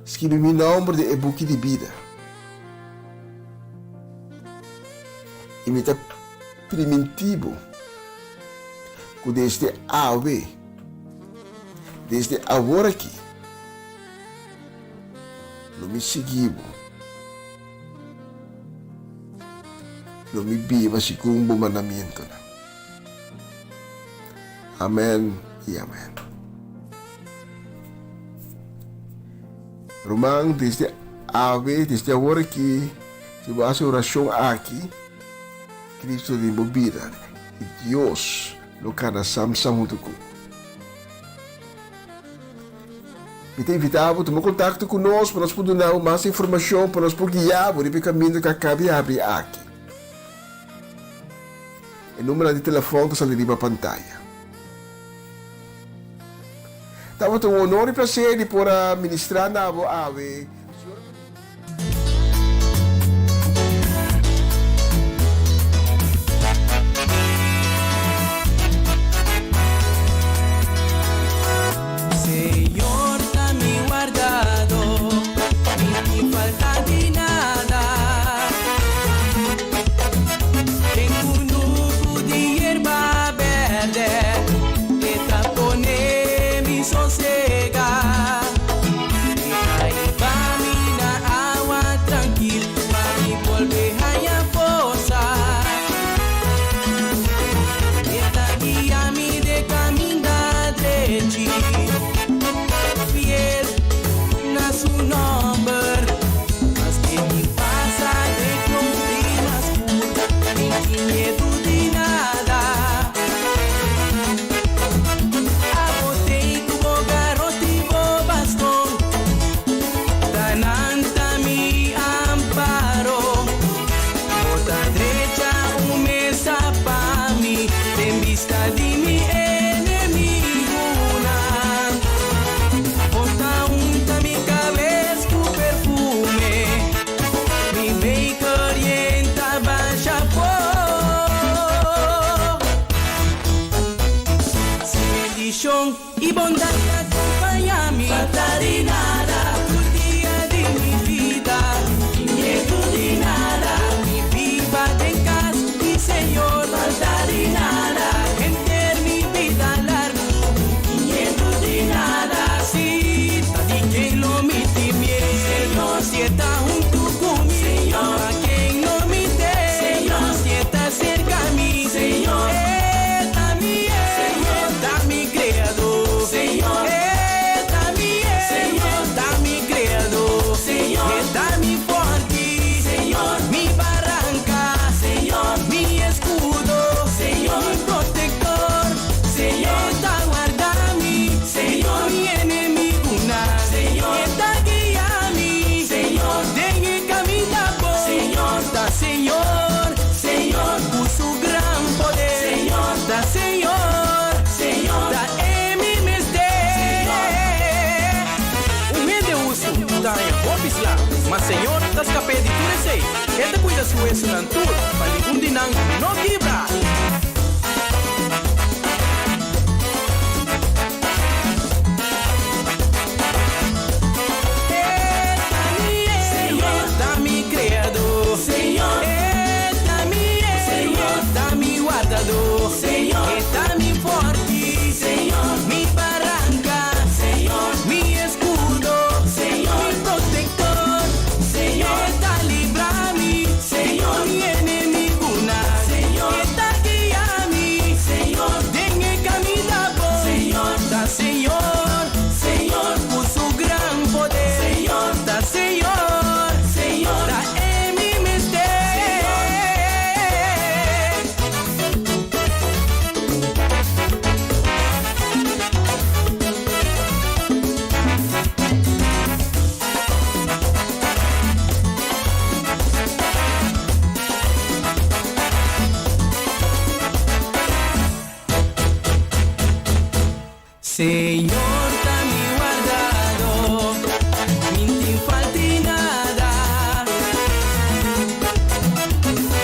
Skibi mi nòmber den e buki di bida. I mi ta primintí bo ku desde awe, desde awor aki, lo mi sigui bo, lo mi biba segun bo mandamentunan. Amèn i amèn. Ruman, desde awe, desde awor aki, si bo hasi orashon aki, Cristo den bo bida i Dios lo kana sam sam huntu ku bo. Mi ta invitá bo tuma kontakto ku nos pa nos por duna bo mas informashon, pa nos por guia bo riba e kaminda ku a kaba di habri aki. E numbernan di telefòn ta sali riba pantaya. Tabata un honor i placer di por a ministra na bo awe. Señor ta mi wardado, mi tin falta di nada. Den kunuku di yerba berde, e ta pone. Ma Señor ta skap'é di tur esei. E ta kuida su wesunan tur, pa ningun di nan no kibra. E ta mi Señor, ta mi Kreadó. Señor, E ta mi Señor, ta mi Wardadó. Señor, E ta mi Forti. Señor, mi Baranka. Señor, mi Eskudo. Señor, mi Protektor. Señor, E ta libra mi. Señor, mi enemigunan. Señor, E ta guia mi. Señor, den e kaminda bon. Señor, ta Señor. Señor, ku su gran poder. Señor, ta Señor. Señor, ta e mi mester. Señor ta mi wardadó, mi n'tin falt'i nada.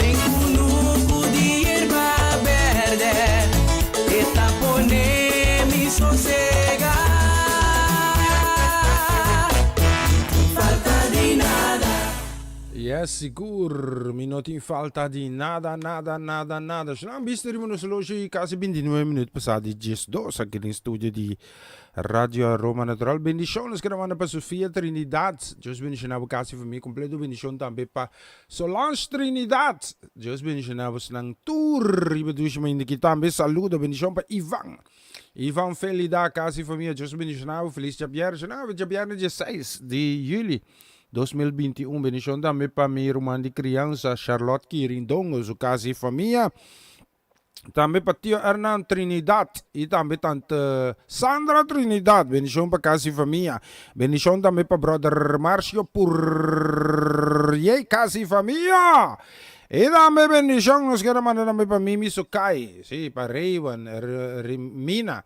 Den kunuku di yerba bèrdè, e ta pone mi sosegá. Mi tin falta di nada. Yes, sigur, mi no tin falta di nada, nada, nada, nada. Shalom, bista riba nos loshi casi 29 minuut pasá di 12 aki den studio di Radio Aroma Natural. Bendicion nos keda manda pa Sofia Trinidad. Dios bendiciona bo casa y familia completo. Bendicion tambe pa Solange Trinidad. Dios bendiciona bosnan tur riba dushi mainta aki tambe. Saludo, bendicion pa Ivan. Ivan Felida, casa y familia. Dios bendiciona bo. Feliz djabièrnè. Shalom, djabièrnè 16 di juli. 2021 Bendicion tambe pa mi ruman di crianza Charlotte Quirindongo su casa y famia Tambe pa tio Hernan Trinidad y tambe tante Sandra Trinidad Bendicion pa casa y famia Bendicion tambe pa brother Marcio Purriey casa y famia Y tambe bendicion nos kier a manda tambe pa Mimi Sokay si pa Raywan Rimina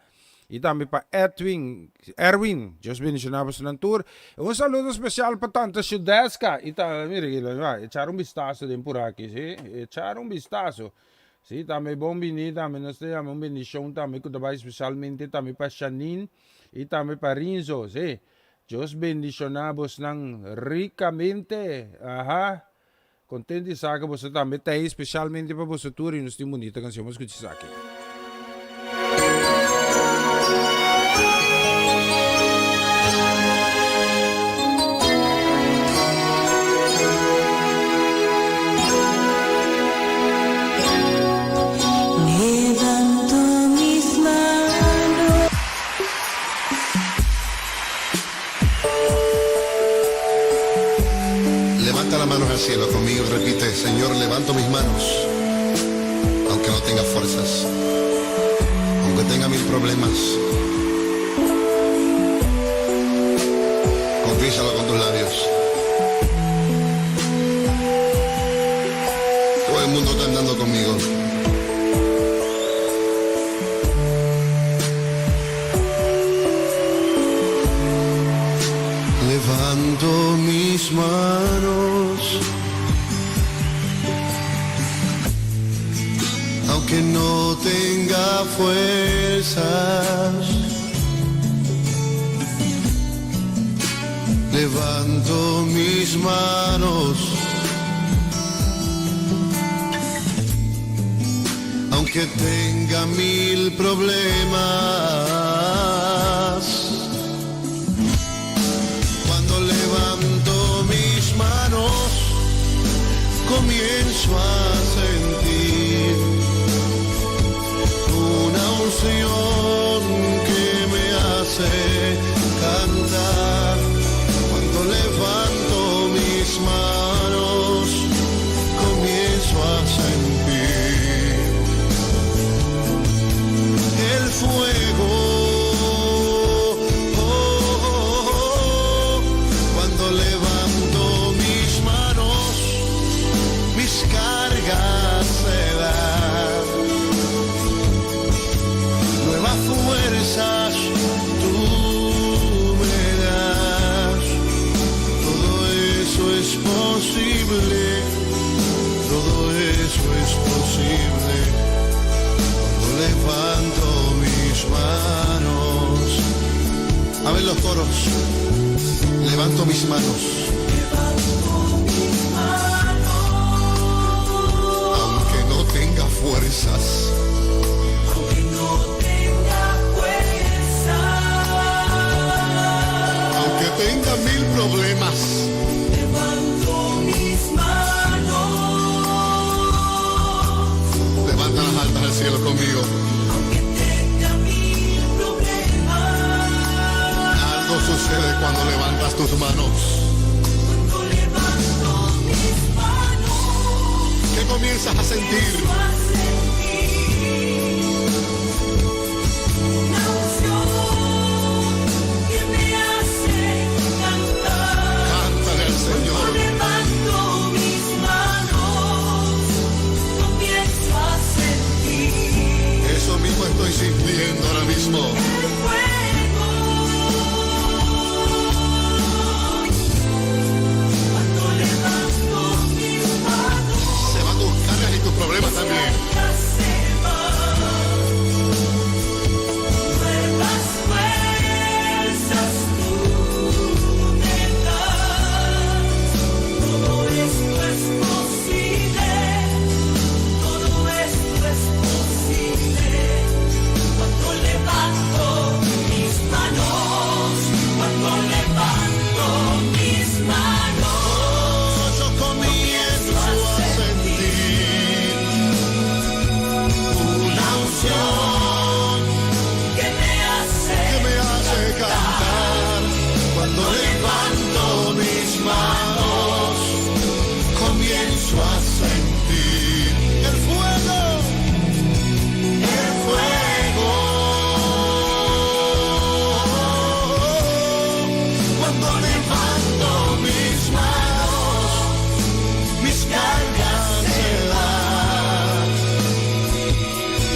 Y tambe pa Edwin, Erwin, Dios bendiciona bosonan tur. Un saludo special pa tante Shudeska y ta, mira aquí, va, echar un vistazo den por aki, si, echar un vistazo. Si, tambe bon bini, tambe nos ta yama un bendicion tambe cu ta bay specialmente tambe pa Shanine y tambe pa Rinzo, si. Dios bendiciona bosnan ricamente, aha. Contento di sa cu boso tambe ta ey specialmente pa boso tur y nos tin bunita cancion. Bo scucha esaki. Levanto mis manos. Levanta las manos al cielo conmigo y repite, Señor, levanto mis manos, aunque no tenga fuerzas, aunque tenga mil problemas. Confiésalo con tus labios. Todo el mundo está andando conmigo. Levanto mis manos, aunque no tenga fuerzas. Levanto mis manos, aunque tenga mil problemas. Cuando levanto mis manos, comienzo a sentir una unción que me hace cantar. Cuando levanto mis manos, comienzo a sentir el fuego. Oh, oh, oh. Cuando levanto mis manos, mis cargas se dan. posible cuando levanto mis manos. A ver los coros. Levanto mis manos. Levanto mis manos. Aunque no tenga fuerzas. Aunque no tenga fuerzas. Aunque tenga mil problemas. Levanto mis manos. Levanta las altas al cielo conmigo. Aunque tenga mil problemas. Algo sucede cuando levantas tus manos. Cuando levanto mis manos. ¿Qué comienzas a sentir? Comienzo a sentir una unción que me hace cantar. Cántale al Señor. Cuando levanto mis manos, comienzo a sentir Eso mismo estoy sintiendo ahora mismo. el fuego. Cuando levanto mis manos, Se van tus cargas y tus problemas también. se van. Nuevas fuerzas tú me das. Todo esto es posible. Todo esto es posible. Cuando levanto mis manos, cuando levanto mis manos, Yo comienzo a sentir una unción que me hace que me hace cantar. Cuando levanto mis manos, comienzo a sentir el fuego, el fuego. Cuando levanto mis manos, mis cargas se van.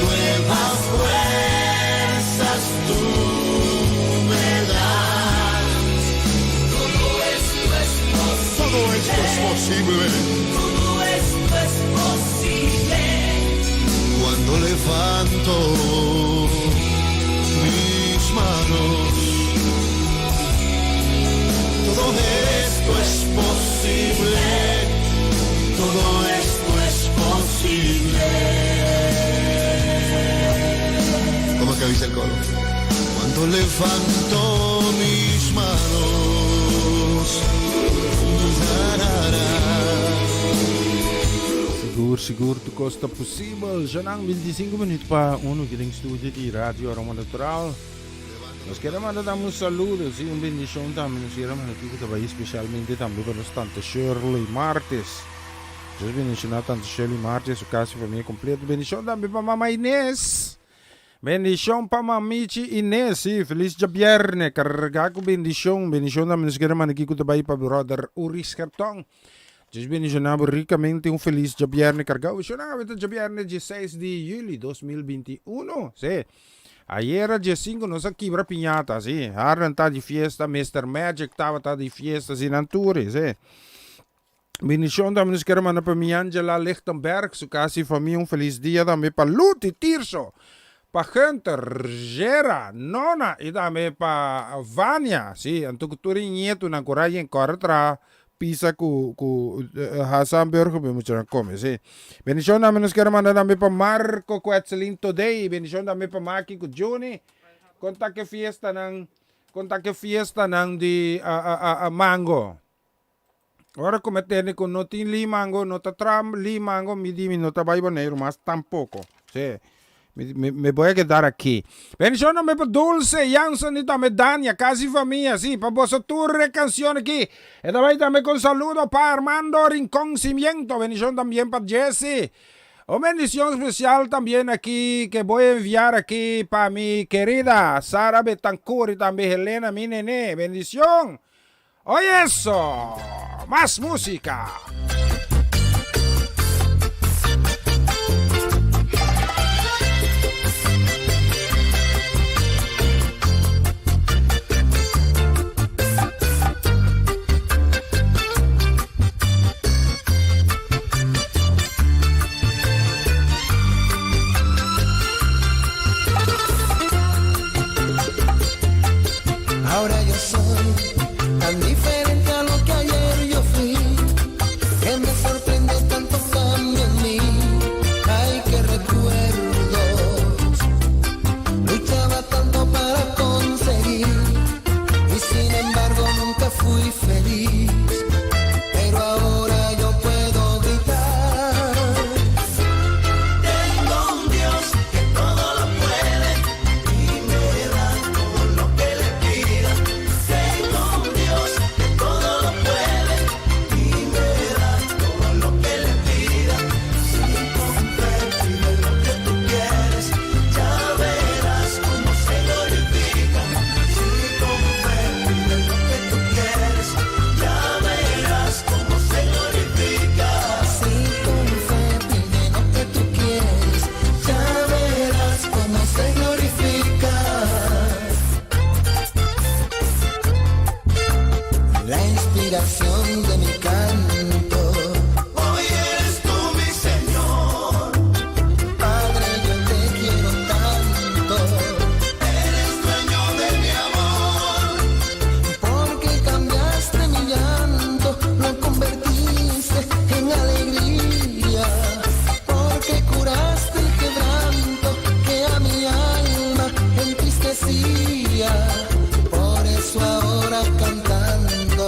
Nuevas fuerzas tú me das. Todo esto es posible. Todo esto es posible Todo esto es posible. cuando levanto mis manos. Todo esto es posible. Todo esto es posible. ¿Cómo es que dice el coro? Cuando levanto mis manos. Tarara. Sigur, sigur, tur kos ta posibel. Ya nan 25 minuut pa 1 aki den studio di Radio Aroma Natural. Nos kier manda un saludo, si, un bendicion tambe. Nos kier manda aki tambe especialmente tambe pa nos Tante Shirley Martes. Dios bendiciona Tante Shirley Martes, su cas y famia completo. Bendicion tambe pa Mama Inês. Bendicion pa Mamichi Inês, si, feliz diabierne, carga cu bendicion. Bendicion tambe nos kier manda aki tambe pa brother Uris Gertong. Dios bendiciona ricamente, un feliz diabierne carga. Bendiciona diabierne 16 di juli 2021. Si. Ayera dia 5 nos a kibra piñata, si. Harlan ta di fiesta, Mr. Magic tabata di fiesta, si, nan tur, si. Bendicion tambe nos kier manda pa mi Angela Lichtenberg, su cas y famia, un feliz dia tambe pa Luti Tirso, pa Hunter, Gera, Nona y tambe pa Vania, si, anto tur nieto na coragem corre tra pizza cu Hassan Burger be mucho come, si. Bendicion tambe nos kier manda tambe pa Marco Quetzalin Today, bendicion tambe pa Maki cu Juni. Conta que fiesta ng conta que fiesta ng di mango. Ora come tene con no tin limango, no ta tram limango, mi di mi no ta bai Boneiru mas tampoco. Si. Me voy a quedar aquí. Bendicion tambe pa Dulce, Jansen y tambe Dania, cas y famia, si, pa boso tur e cancion aki. Y tambe tambe cu saludo pa Armando Rincón Cimiento, bendicion también pa Jesse. Una bendición especial también aquí que voy a enviar aquí para mi querida Sara Betancourt y también Helena, mi nené. Bendición. Oye eso. Más música. La inspiración de mi canto. Hoy eres tú mi Señor. Padre, yo te quiero tanto. Eres dueño de mi amor. Porque cambiaste mi llanto, lo convertiste en alegría. Porque curaste el quebranto que a mi alma entristecía. Por eso ahora cantando,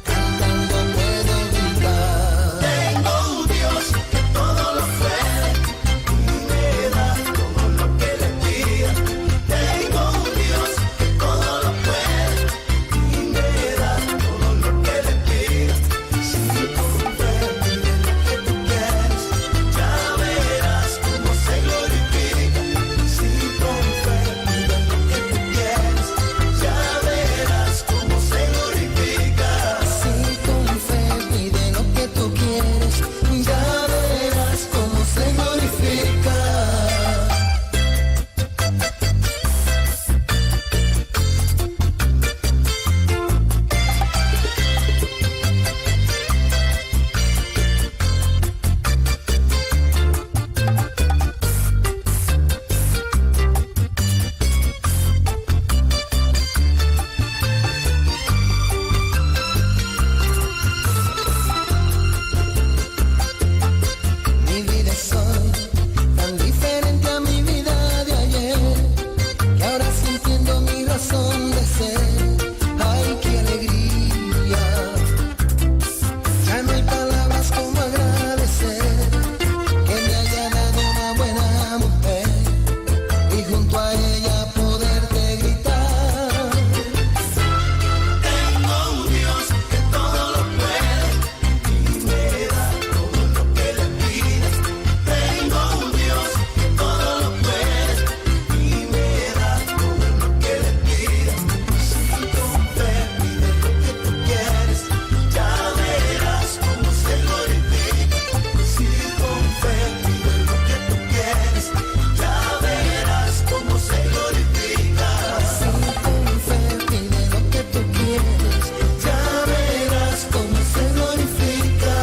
cantando puedo gritar. Tengo un Dios que todo lo puede y me da todo lo que le pida. Tengo un Dios que todo lo puede y me da todo lo que le pida. Si con fe pides lo que tú quieres, ya verás cómo se glorifica. Si con fe pides lo que tú quieres, ya verás cómo se glorifica. Si con fe pides lo que tú quieres, ya verás cómo se glorifica. Mi vida es hoy tan diferente a mi vida de ayer, que ahora sí entiendo mi razón de ser. Ay, qué alegría. Ya no hay palabras como agradecer que me haya dado una buena mujer y junto a ella poderte gritar. Tengo un Dios que todo lo puede y me da todo lo que le pidas. Tengo un Dios que todo lo puede y me da todo lo que le pidas. Si con fe pides lo que tú quieres, ya verás cómo se glorifica. Si con fe pides lo que tú quieres, ya verás cómo se glorifica. Si con fe pides lo que tú quieres, ya verás cómo se glorifica.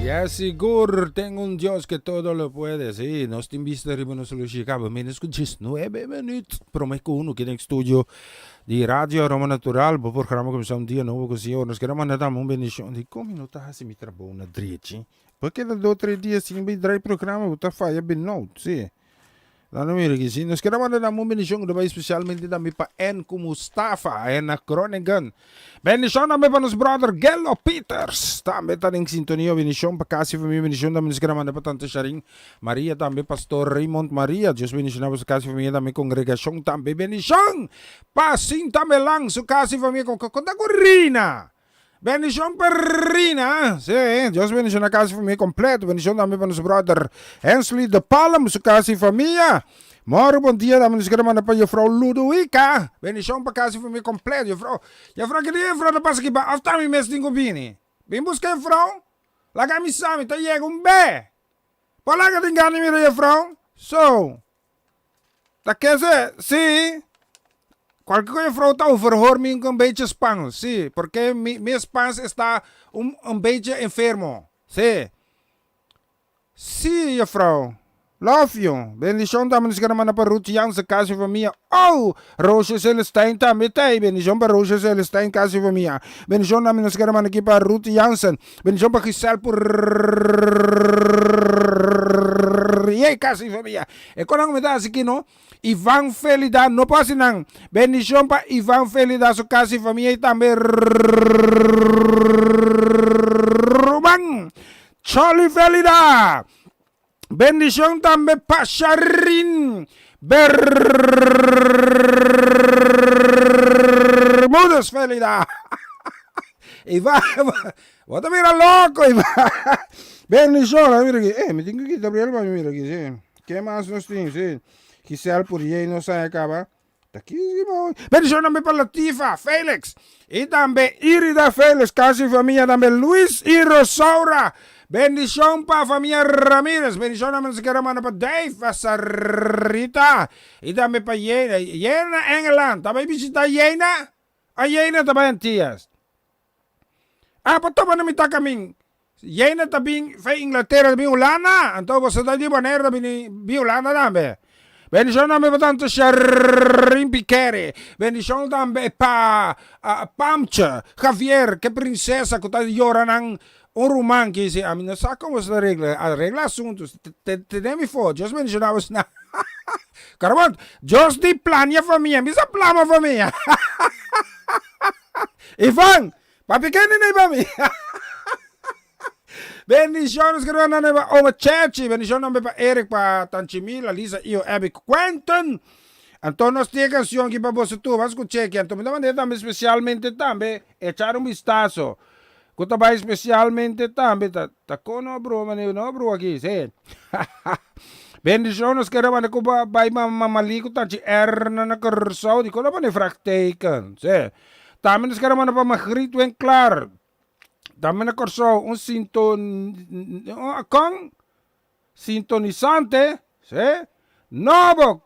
Ya sigur, tengo un Dios que todo lo puede. Sí, nos tin bista riba nos lo Chicago. Menos cu 19 minuut. Prome cu uno den studio di Radio Aroma Natural. Bo programa cuminsa un dia nobo cu Señor. Nos kere manda tambe un bendicion. Di con mi no ta haci mi trabou na drechi? Por keda dos tres dia sin bay draai programa, bo ta faya benoud. Sí. Laat nos mira aki. Sí, nos kere manda tambe un bendicion cu ta bay specialmente tambe pa Ann cu Mustafa aya na Groningen. Bendicion tambe pa nos brother Gelo Peters. Tambe ta den sintonia. Bendicion pa casi famia. Bendicion tambe nos kere manda pa Tante Sharin Maria tambe Pastor Raymond Maria. Dios bendiciona boso casi famia tambe congregacion tambe. Bendicion pa Sinta Melan su casi famia con con ta cu Rina. Bendicion pa Rina. Sí, Dios bendiciona casi famia completo. Bendicion tambe pa nos brother Hensley de Palm su casi famia. Moro bon dia tambe nos kere manda pa juffrouw Ludovica. Bendicion pa casi famia completo. Juffrouw, juffrouw ki dia juffrouw ta pasa aki pa of ta mi mes tin cu bini? Bin busca juffrouw. Laga mi sa mi ta yega un be. Por laga tin gana di mira juffrouw. So. Ta kese, si. Cualke cu juffrouw ta overhoor mi un beetje Spans, si. Porque mi, mi Spans está un, un beetje enfermo, si. Si, juffrouw. Love you. Bendicion tambe nos kere manda pa Ruth Jansen, casa y famia. Oh! Roosje Celestijn tambe ta ahí. Bendicion pa Roosje Celestijn, casa y famia. Bendicion tambe nos kere manda aki pa Ruth Jansen. Bendicion pa Giselle Purrié, casa y famia. E konan ku mi ta hasi aki no. Ivan Felida no por hasi nan. Bendicion pa Ivan Felida, su casa y famia y tambe Ruman Charlie Felida. Bendicion tambe pa Sharin Bermudez Felida. Ivan, bo ta mira loco, Ivan. Bendicion, mira aki. Eh, mi tin cu kita bril pa mi mira aki, si. Ke mas nos tin, si. Giselle Purier nos a caba. Ta kisi bo. Bendicion tambe pa Latifa Felix y tambe Irida Felix, casi familia tambe Luis y Rosaura. Bendishon pa famia Ramirez, bendishon tambe nos kere manda pa Dave, pa Sarita y tambe pa Yeina. Yeina na Engeland, ta bay bishita Yeina? A Yeina ta bay Antillas? Ah, pa topa na mitad camin. Yeina ta bin fey Inglaterra ta bin Hulanda, anto boso ta di Bonaire ta bini bin Hulanda tambe. Bendishon tambe pa tanto Sherrin Piquere, bendishon tambe pa Pamche, Javier, ke princesa ku ta yora nan un ruman ki si ami no sa kon boso ta regla, aregla asuntu, tene mi fo, Dios bendishona boso nan. Carabont, Dios di plania famia, mi sa plama famia. Ivan, papi kende nei pa mi. Bendiciones que nan pa Oma Chechi, bendiciones tambe pa Eric, pa Tanchimila, Lisa, Io, Abby, Quentin. Anto nos tin e canción aquí pa boso tur, ban scucha aquí. Anto mi ta manda tambe especialmente tambe echar un vistazo. Cu ta bay especialmente tambe ta ta con no broma ni no brua aquí, sí. Bendiciones que manda cu bay mama Lee cu Tanchi Erna na Curaçao, di con no pone vraagteken, sí. Tambe nos kere manda pa Margriet Winklaar. Tambe na Kòrsou un sinton kon sintonisante sí nobo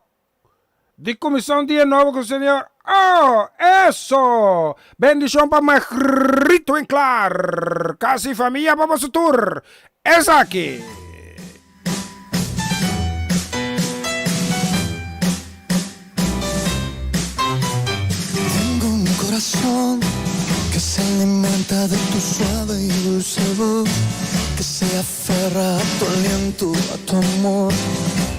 di kuminsá un dia nobo ku Señor. Oh, eso! Bendishon pa Margriet Winklaar, kas i famia pa boso tur. Esaki. Tengo un corazón que se alimenta de tu suave y dulce voz, que se aferra a tu aliento, a tu amor,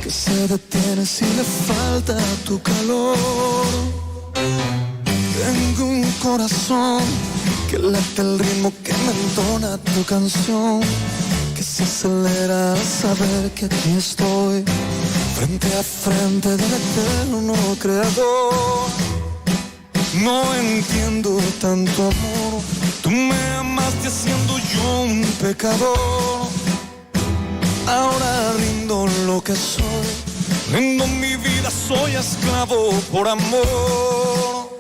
que se detiene si le falta tu calor. Tengo un corazón que late el ritmo que me entona tu canción, que se acelera al saber que aquí estoy, frente a frente del eterno creador. No entiendo tanto amor, tú me amaste siendo yo un pecador. Ahora rindo lo que soy, rindo mi vida, soy esclavo por amor.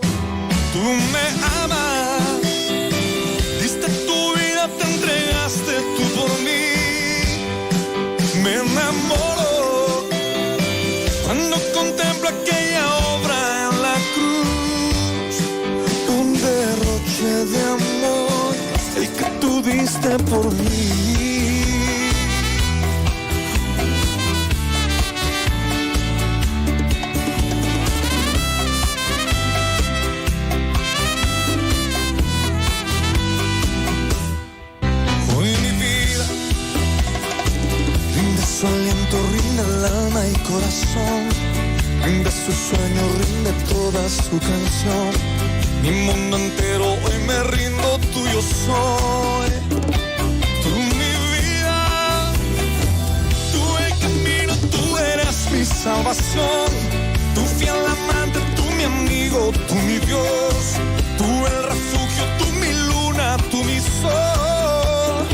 Tú me amas, diste tu vida, te entregaste tú por mí. Me enamoro cuando contemplo aquella obra en la cruz. Un derroche de amor, el que tú diste por mí. Hoy mi vida rinde su aliento, rinde el alma y corazón, rinde su sueño, rinde toda su canción. Mi mundo entero hoy me rindo, tuyo soy. Tú mi vida, tú el camino, tú eres mi salvación. Tu fiel amante, tú mi amigo, tú mi Dios. Tú el refugio, tú mi luna, tú mi sol.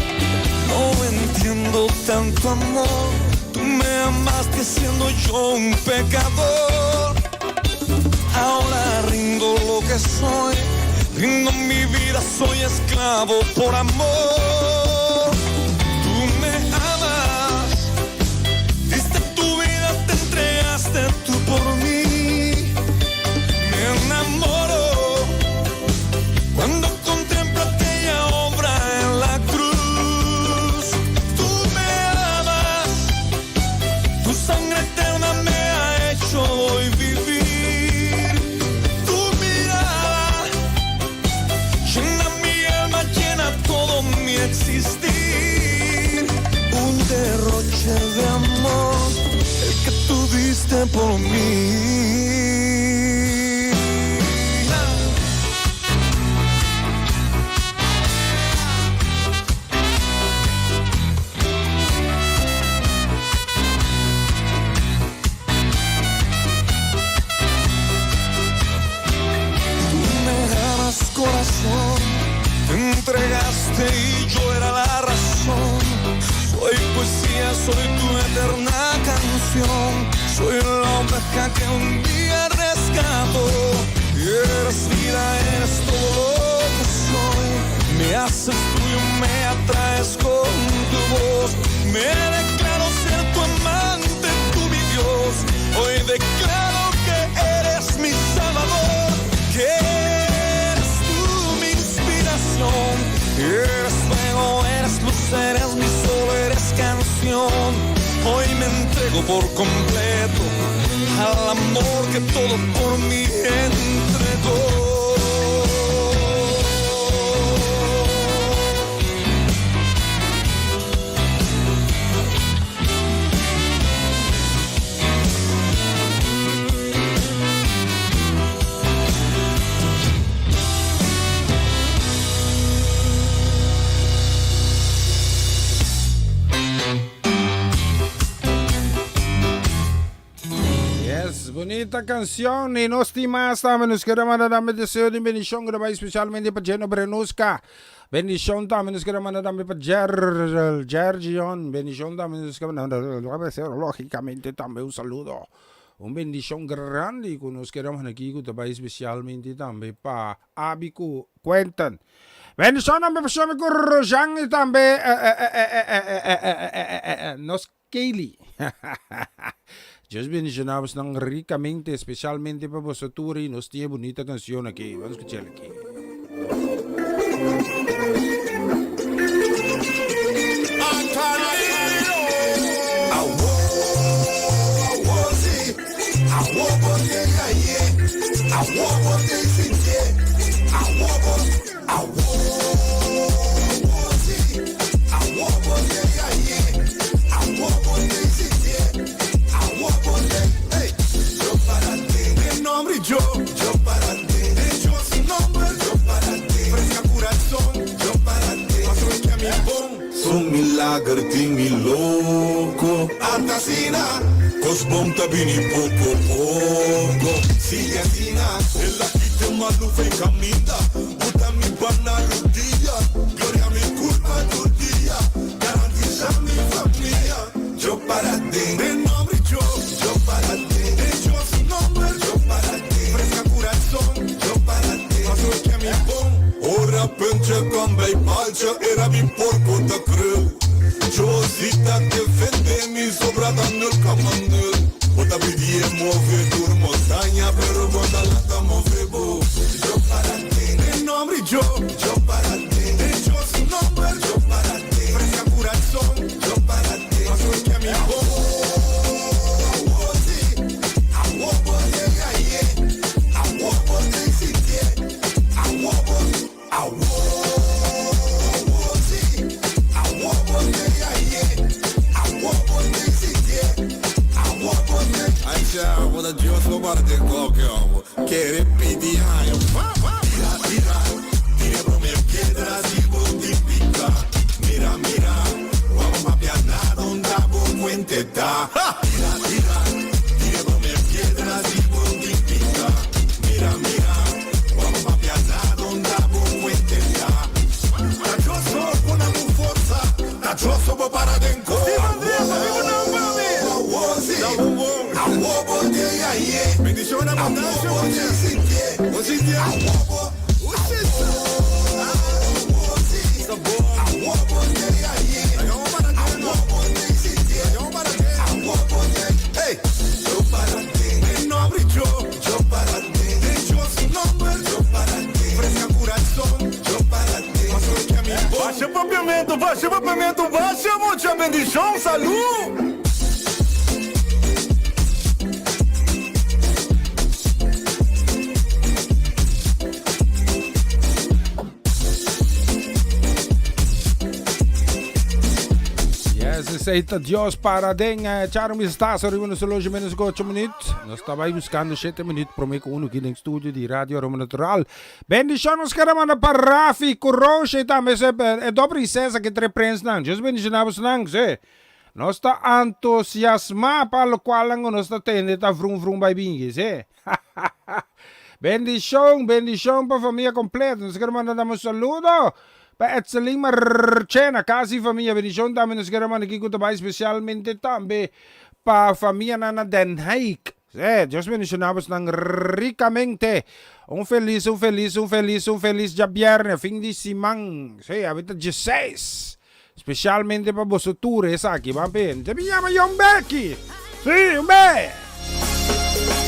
No entiendo tanto amor, tú me amaste siendo yo un pecador. Ahora rindo lo que soy, rindo mi vida, soy esclavo por amor. Tú me amas, diste tu vida, te entregaste tú por mí. Me enamoro cuando contemplo aquella obra en la cruz. Tú me amas, tu sangre eterna me ha hecho hoy vivir. Tu mirada llena mi alma, llena todo mi existir. Un derroche de amor, el que tú diste por mí. Tú me amas corazón, te entregaste y yo era la razón. Soy poesía, soy tu eterna canción. Soy la oveja que un día rescató. Eres vida, eres todo lo que soy. Me haces tuyo, me atraes con tu voz. entrego por completo al amor que todo por mí entregó. Yes, bunita cancion y nos tin mas tambe. Nos quiere manda tambe deseo di bendicion que ta especialmente pa Geno Brenuska. Bendicion tambe nos quiere manda tambe pa Ger, Gergion. Bendicion tambe nos quiere manda logicamente tambe un saludo. Un bendicion grandi cu nos quiere manda aki cu ta bay especialmente tambe pa Abi cu Quentin. Bendicion tambe pa Shami cu Rojan y tambe nos Kaylee. Dios bendiciona bosnan ricamente, especialmente pa boso tur y nos tin e bunita cancion aki. Vamos escuchar aki. Su milager tin mi loko. Ata asina, kos bon ta bini poko poko. Sigui asina, el a kita e malu fen kaminda. Buta mi ban na rudia, gloria mi kulpa tur dia. Garantisa mi famia, yo para den. Den nomber yo, yo para den. Den Dios su nomber, yo para den. Fresca kurason, yo para den. Pasobra ke mi bon. Ora puntje kom bij paaltje, era mi porco ta krul. Josita defende mi, sobra ta nul koma nul. Bo ta pidi e move tur montaña, pero bo ta lanta move bo. Yo para den den nomber yo, yo para den den Dios su nomber, yo para den fresca curazon, yo para den pasobra ke mi bon. Awo si, awo bo yega ye, awo bo den sintié, awo bo, awo si, awo bo yega ye, awo bo den sintié, awo bo den. Aisha, bo ta Dios bo para den koke omo. Kere pidi haña. Tira, tira, tira prome piedra si bo tin pica. Mira, mira, wou papia na donda bo cuente ta. Tira, tira, tira prome piedra si bo tin pica. Mira, mira, wou papia na donda bo cuente ta. Ta Dios bo pone bo forsa, ta Dios bo para den ko. Basha papiamento, basha papiamento, basha mucha bendicion, salud! Yes, esey ta Dios para den eh, Charo Mistazo riba nos horloge menos cu 8 minuut. Nos ta bay buscando 7 minuut prome cu uno aquí den studio di Radio Aroma Natural. Bendicion nos kere manda pa Rafi cu Roosje y tambe se e do princesa ki tre prensnan. Dios bendiciona bosnan, se. Nos ta entusiasma pa locualnan cu nos ta tende ta vrum vrum bay bingi, se. Bendicion, bendicion pa famia completo. Nos kere manda dam un saludo pa Etselin Marchena, casa y famia. Bendicion tambe nos kere manda aki cu ta bay specialmente tambe pa famianan na Den Haag. Se, Dios bendiciona bosnan ricamente. Un feliz, un feliz, un feliz, un feliz djabierne, fin di siman. Se, awe ta dieseis. Specialmente pa boso tur esaki, ban pe. Te mi yama Yon Becky. Si, un be.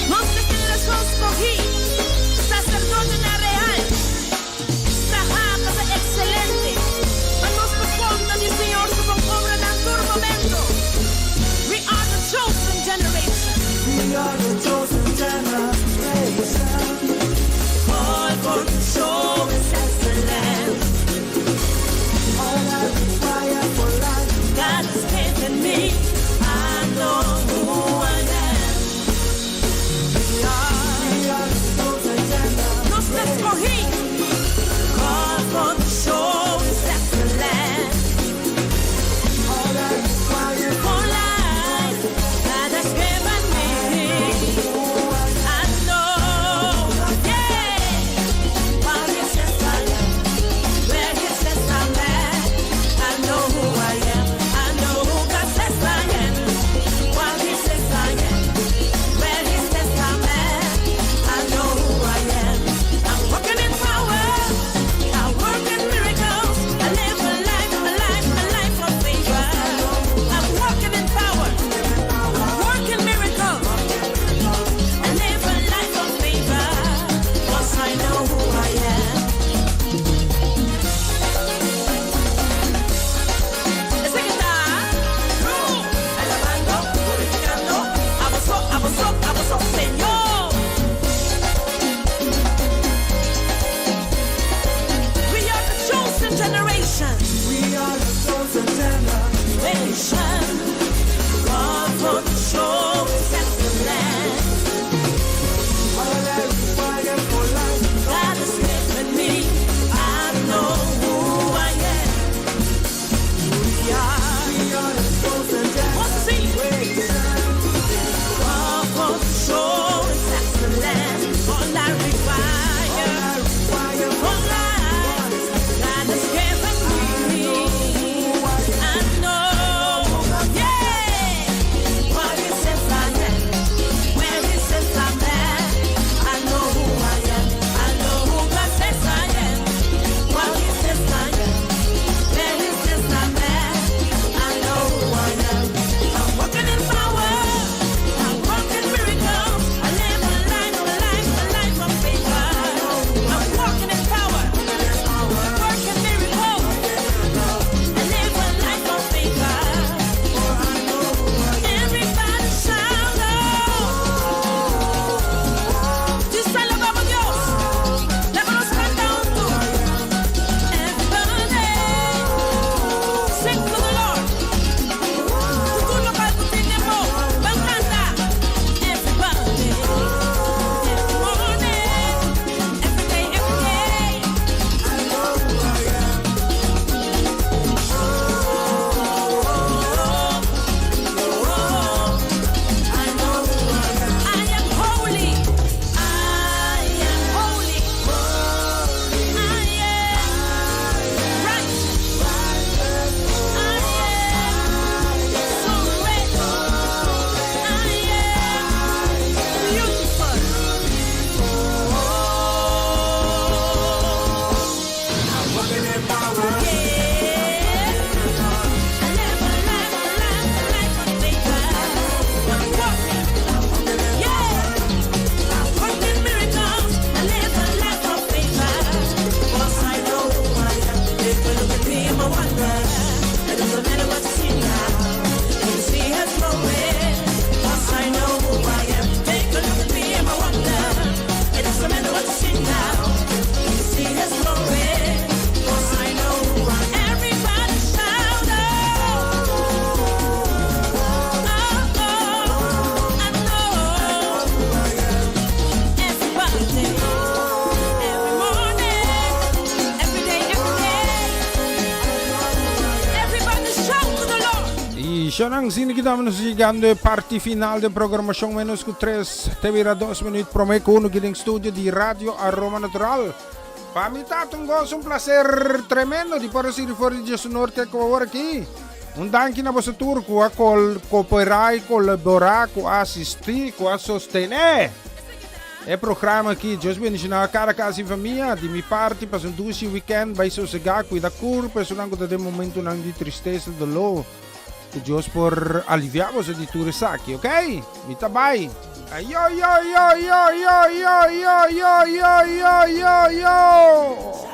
Nos ta generacion scogi, sacerdotenan real, traha pa ta excelente, pa nos por conta di Señor su bon obranan tur momento. We are the chosen. Shonan sini kita nos llegando e parti final de programacion menos ku 3 te bira 2 minuut prome ku uno den studio di Radio Aroma Natural. Pa mi ta un gozo, un placer tremendo di por recibir for di Jesu Norte ku awor aki. Un danki na boso tur ku a col cooperar y colaborar, ku a asistí, ku a sostener e programa aki. Dios bendiciona cada casa y famia. Di mi parti, pasa un dushi weekend, bai sosega, cuida curpa, esunnan cu ta den momentonan di tristesa, dolor. Cu Dios por alivia boso di tur esaki, ok? Mi ta bai. Ayo yo yo yo yo yo yo yo yo yo yo yo.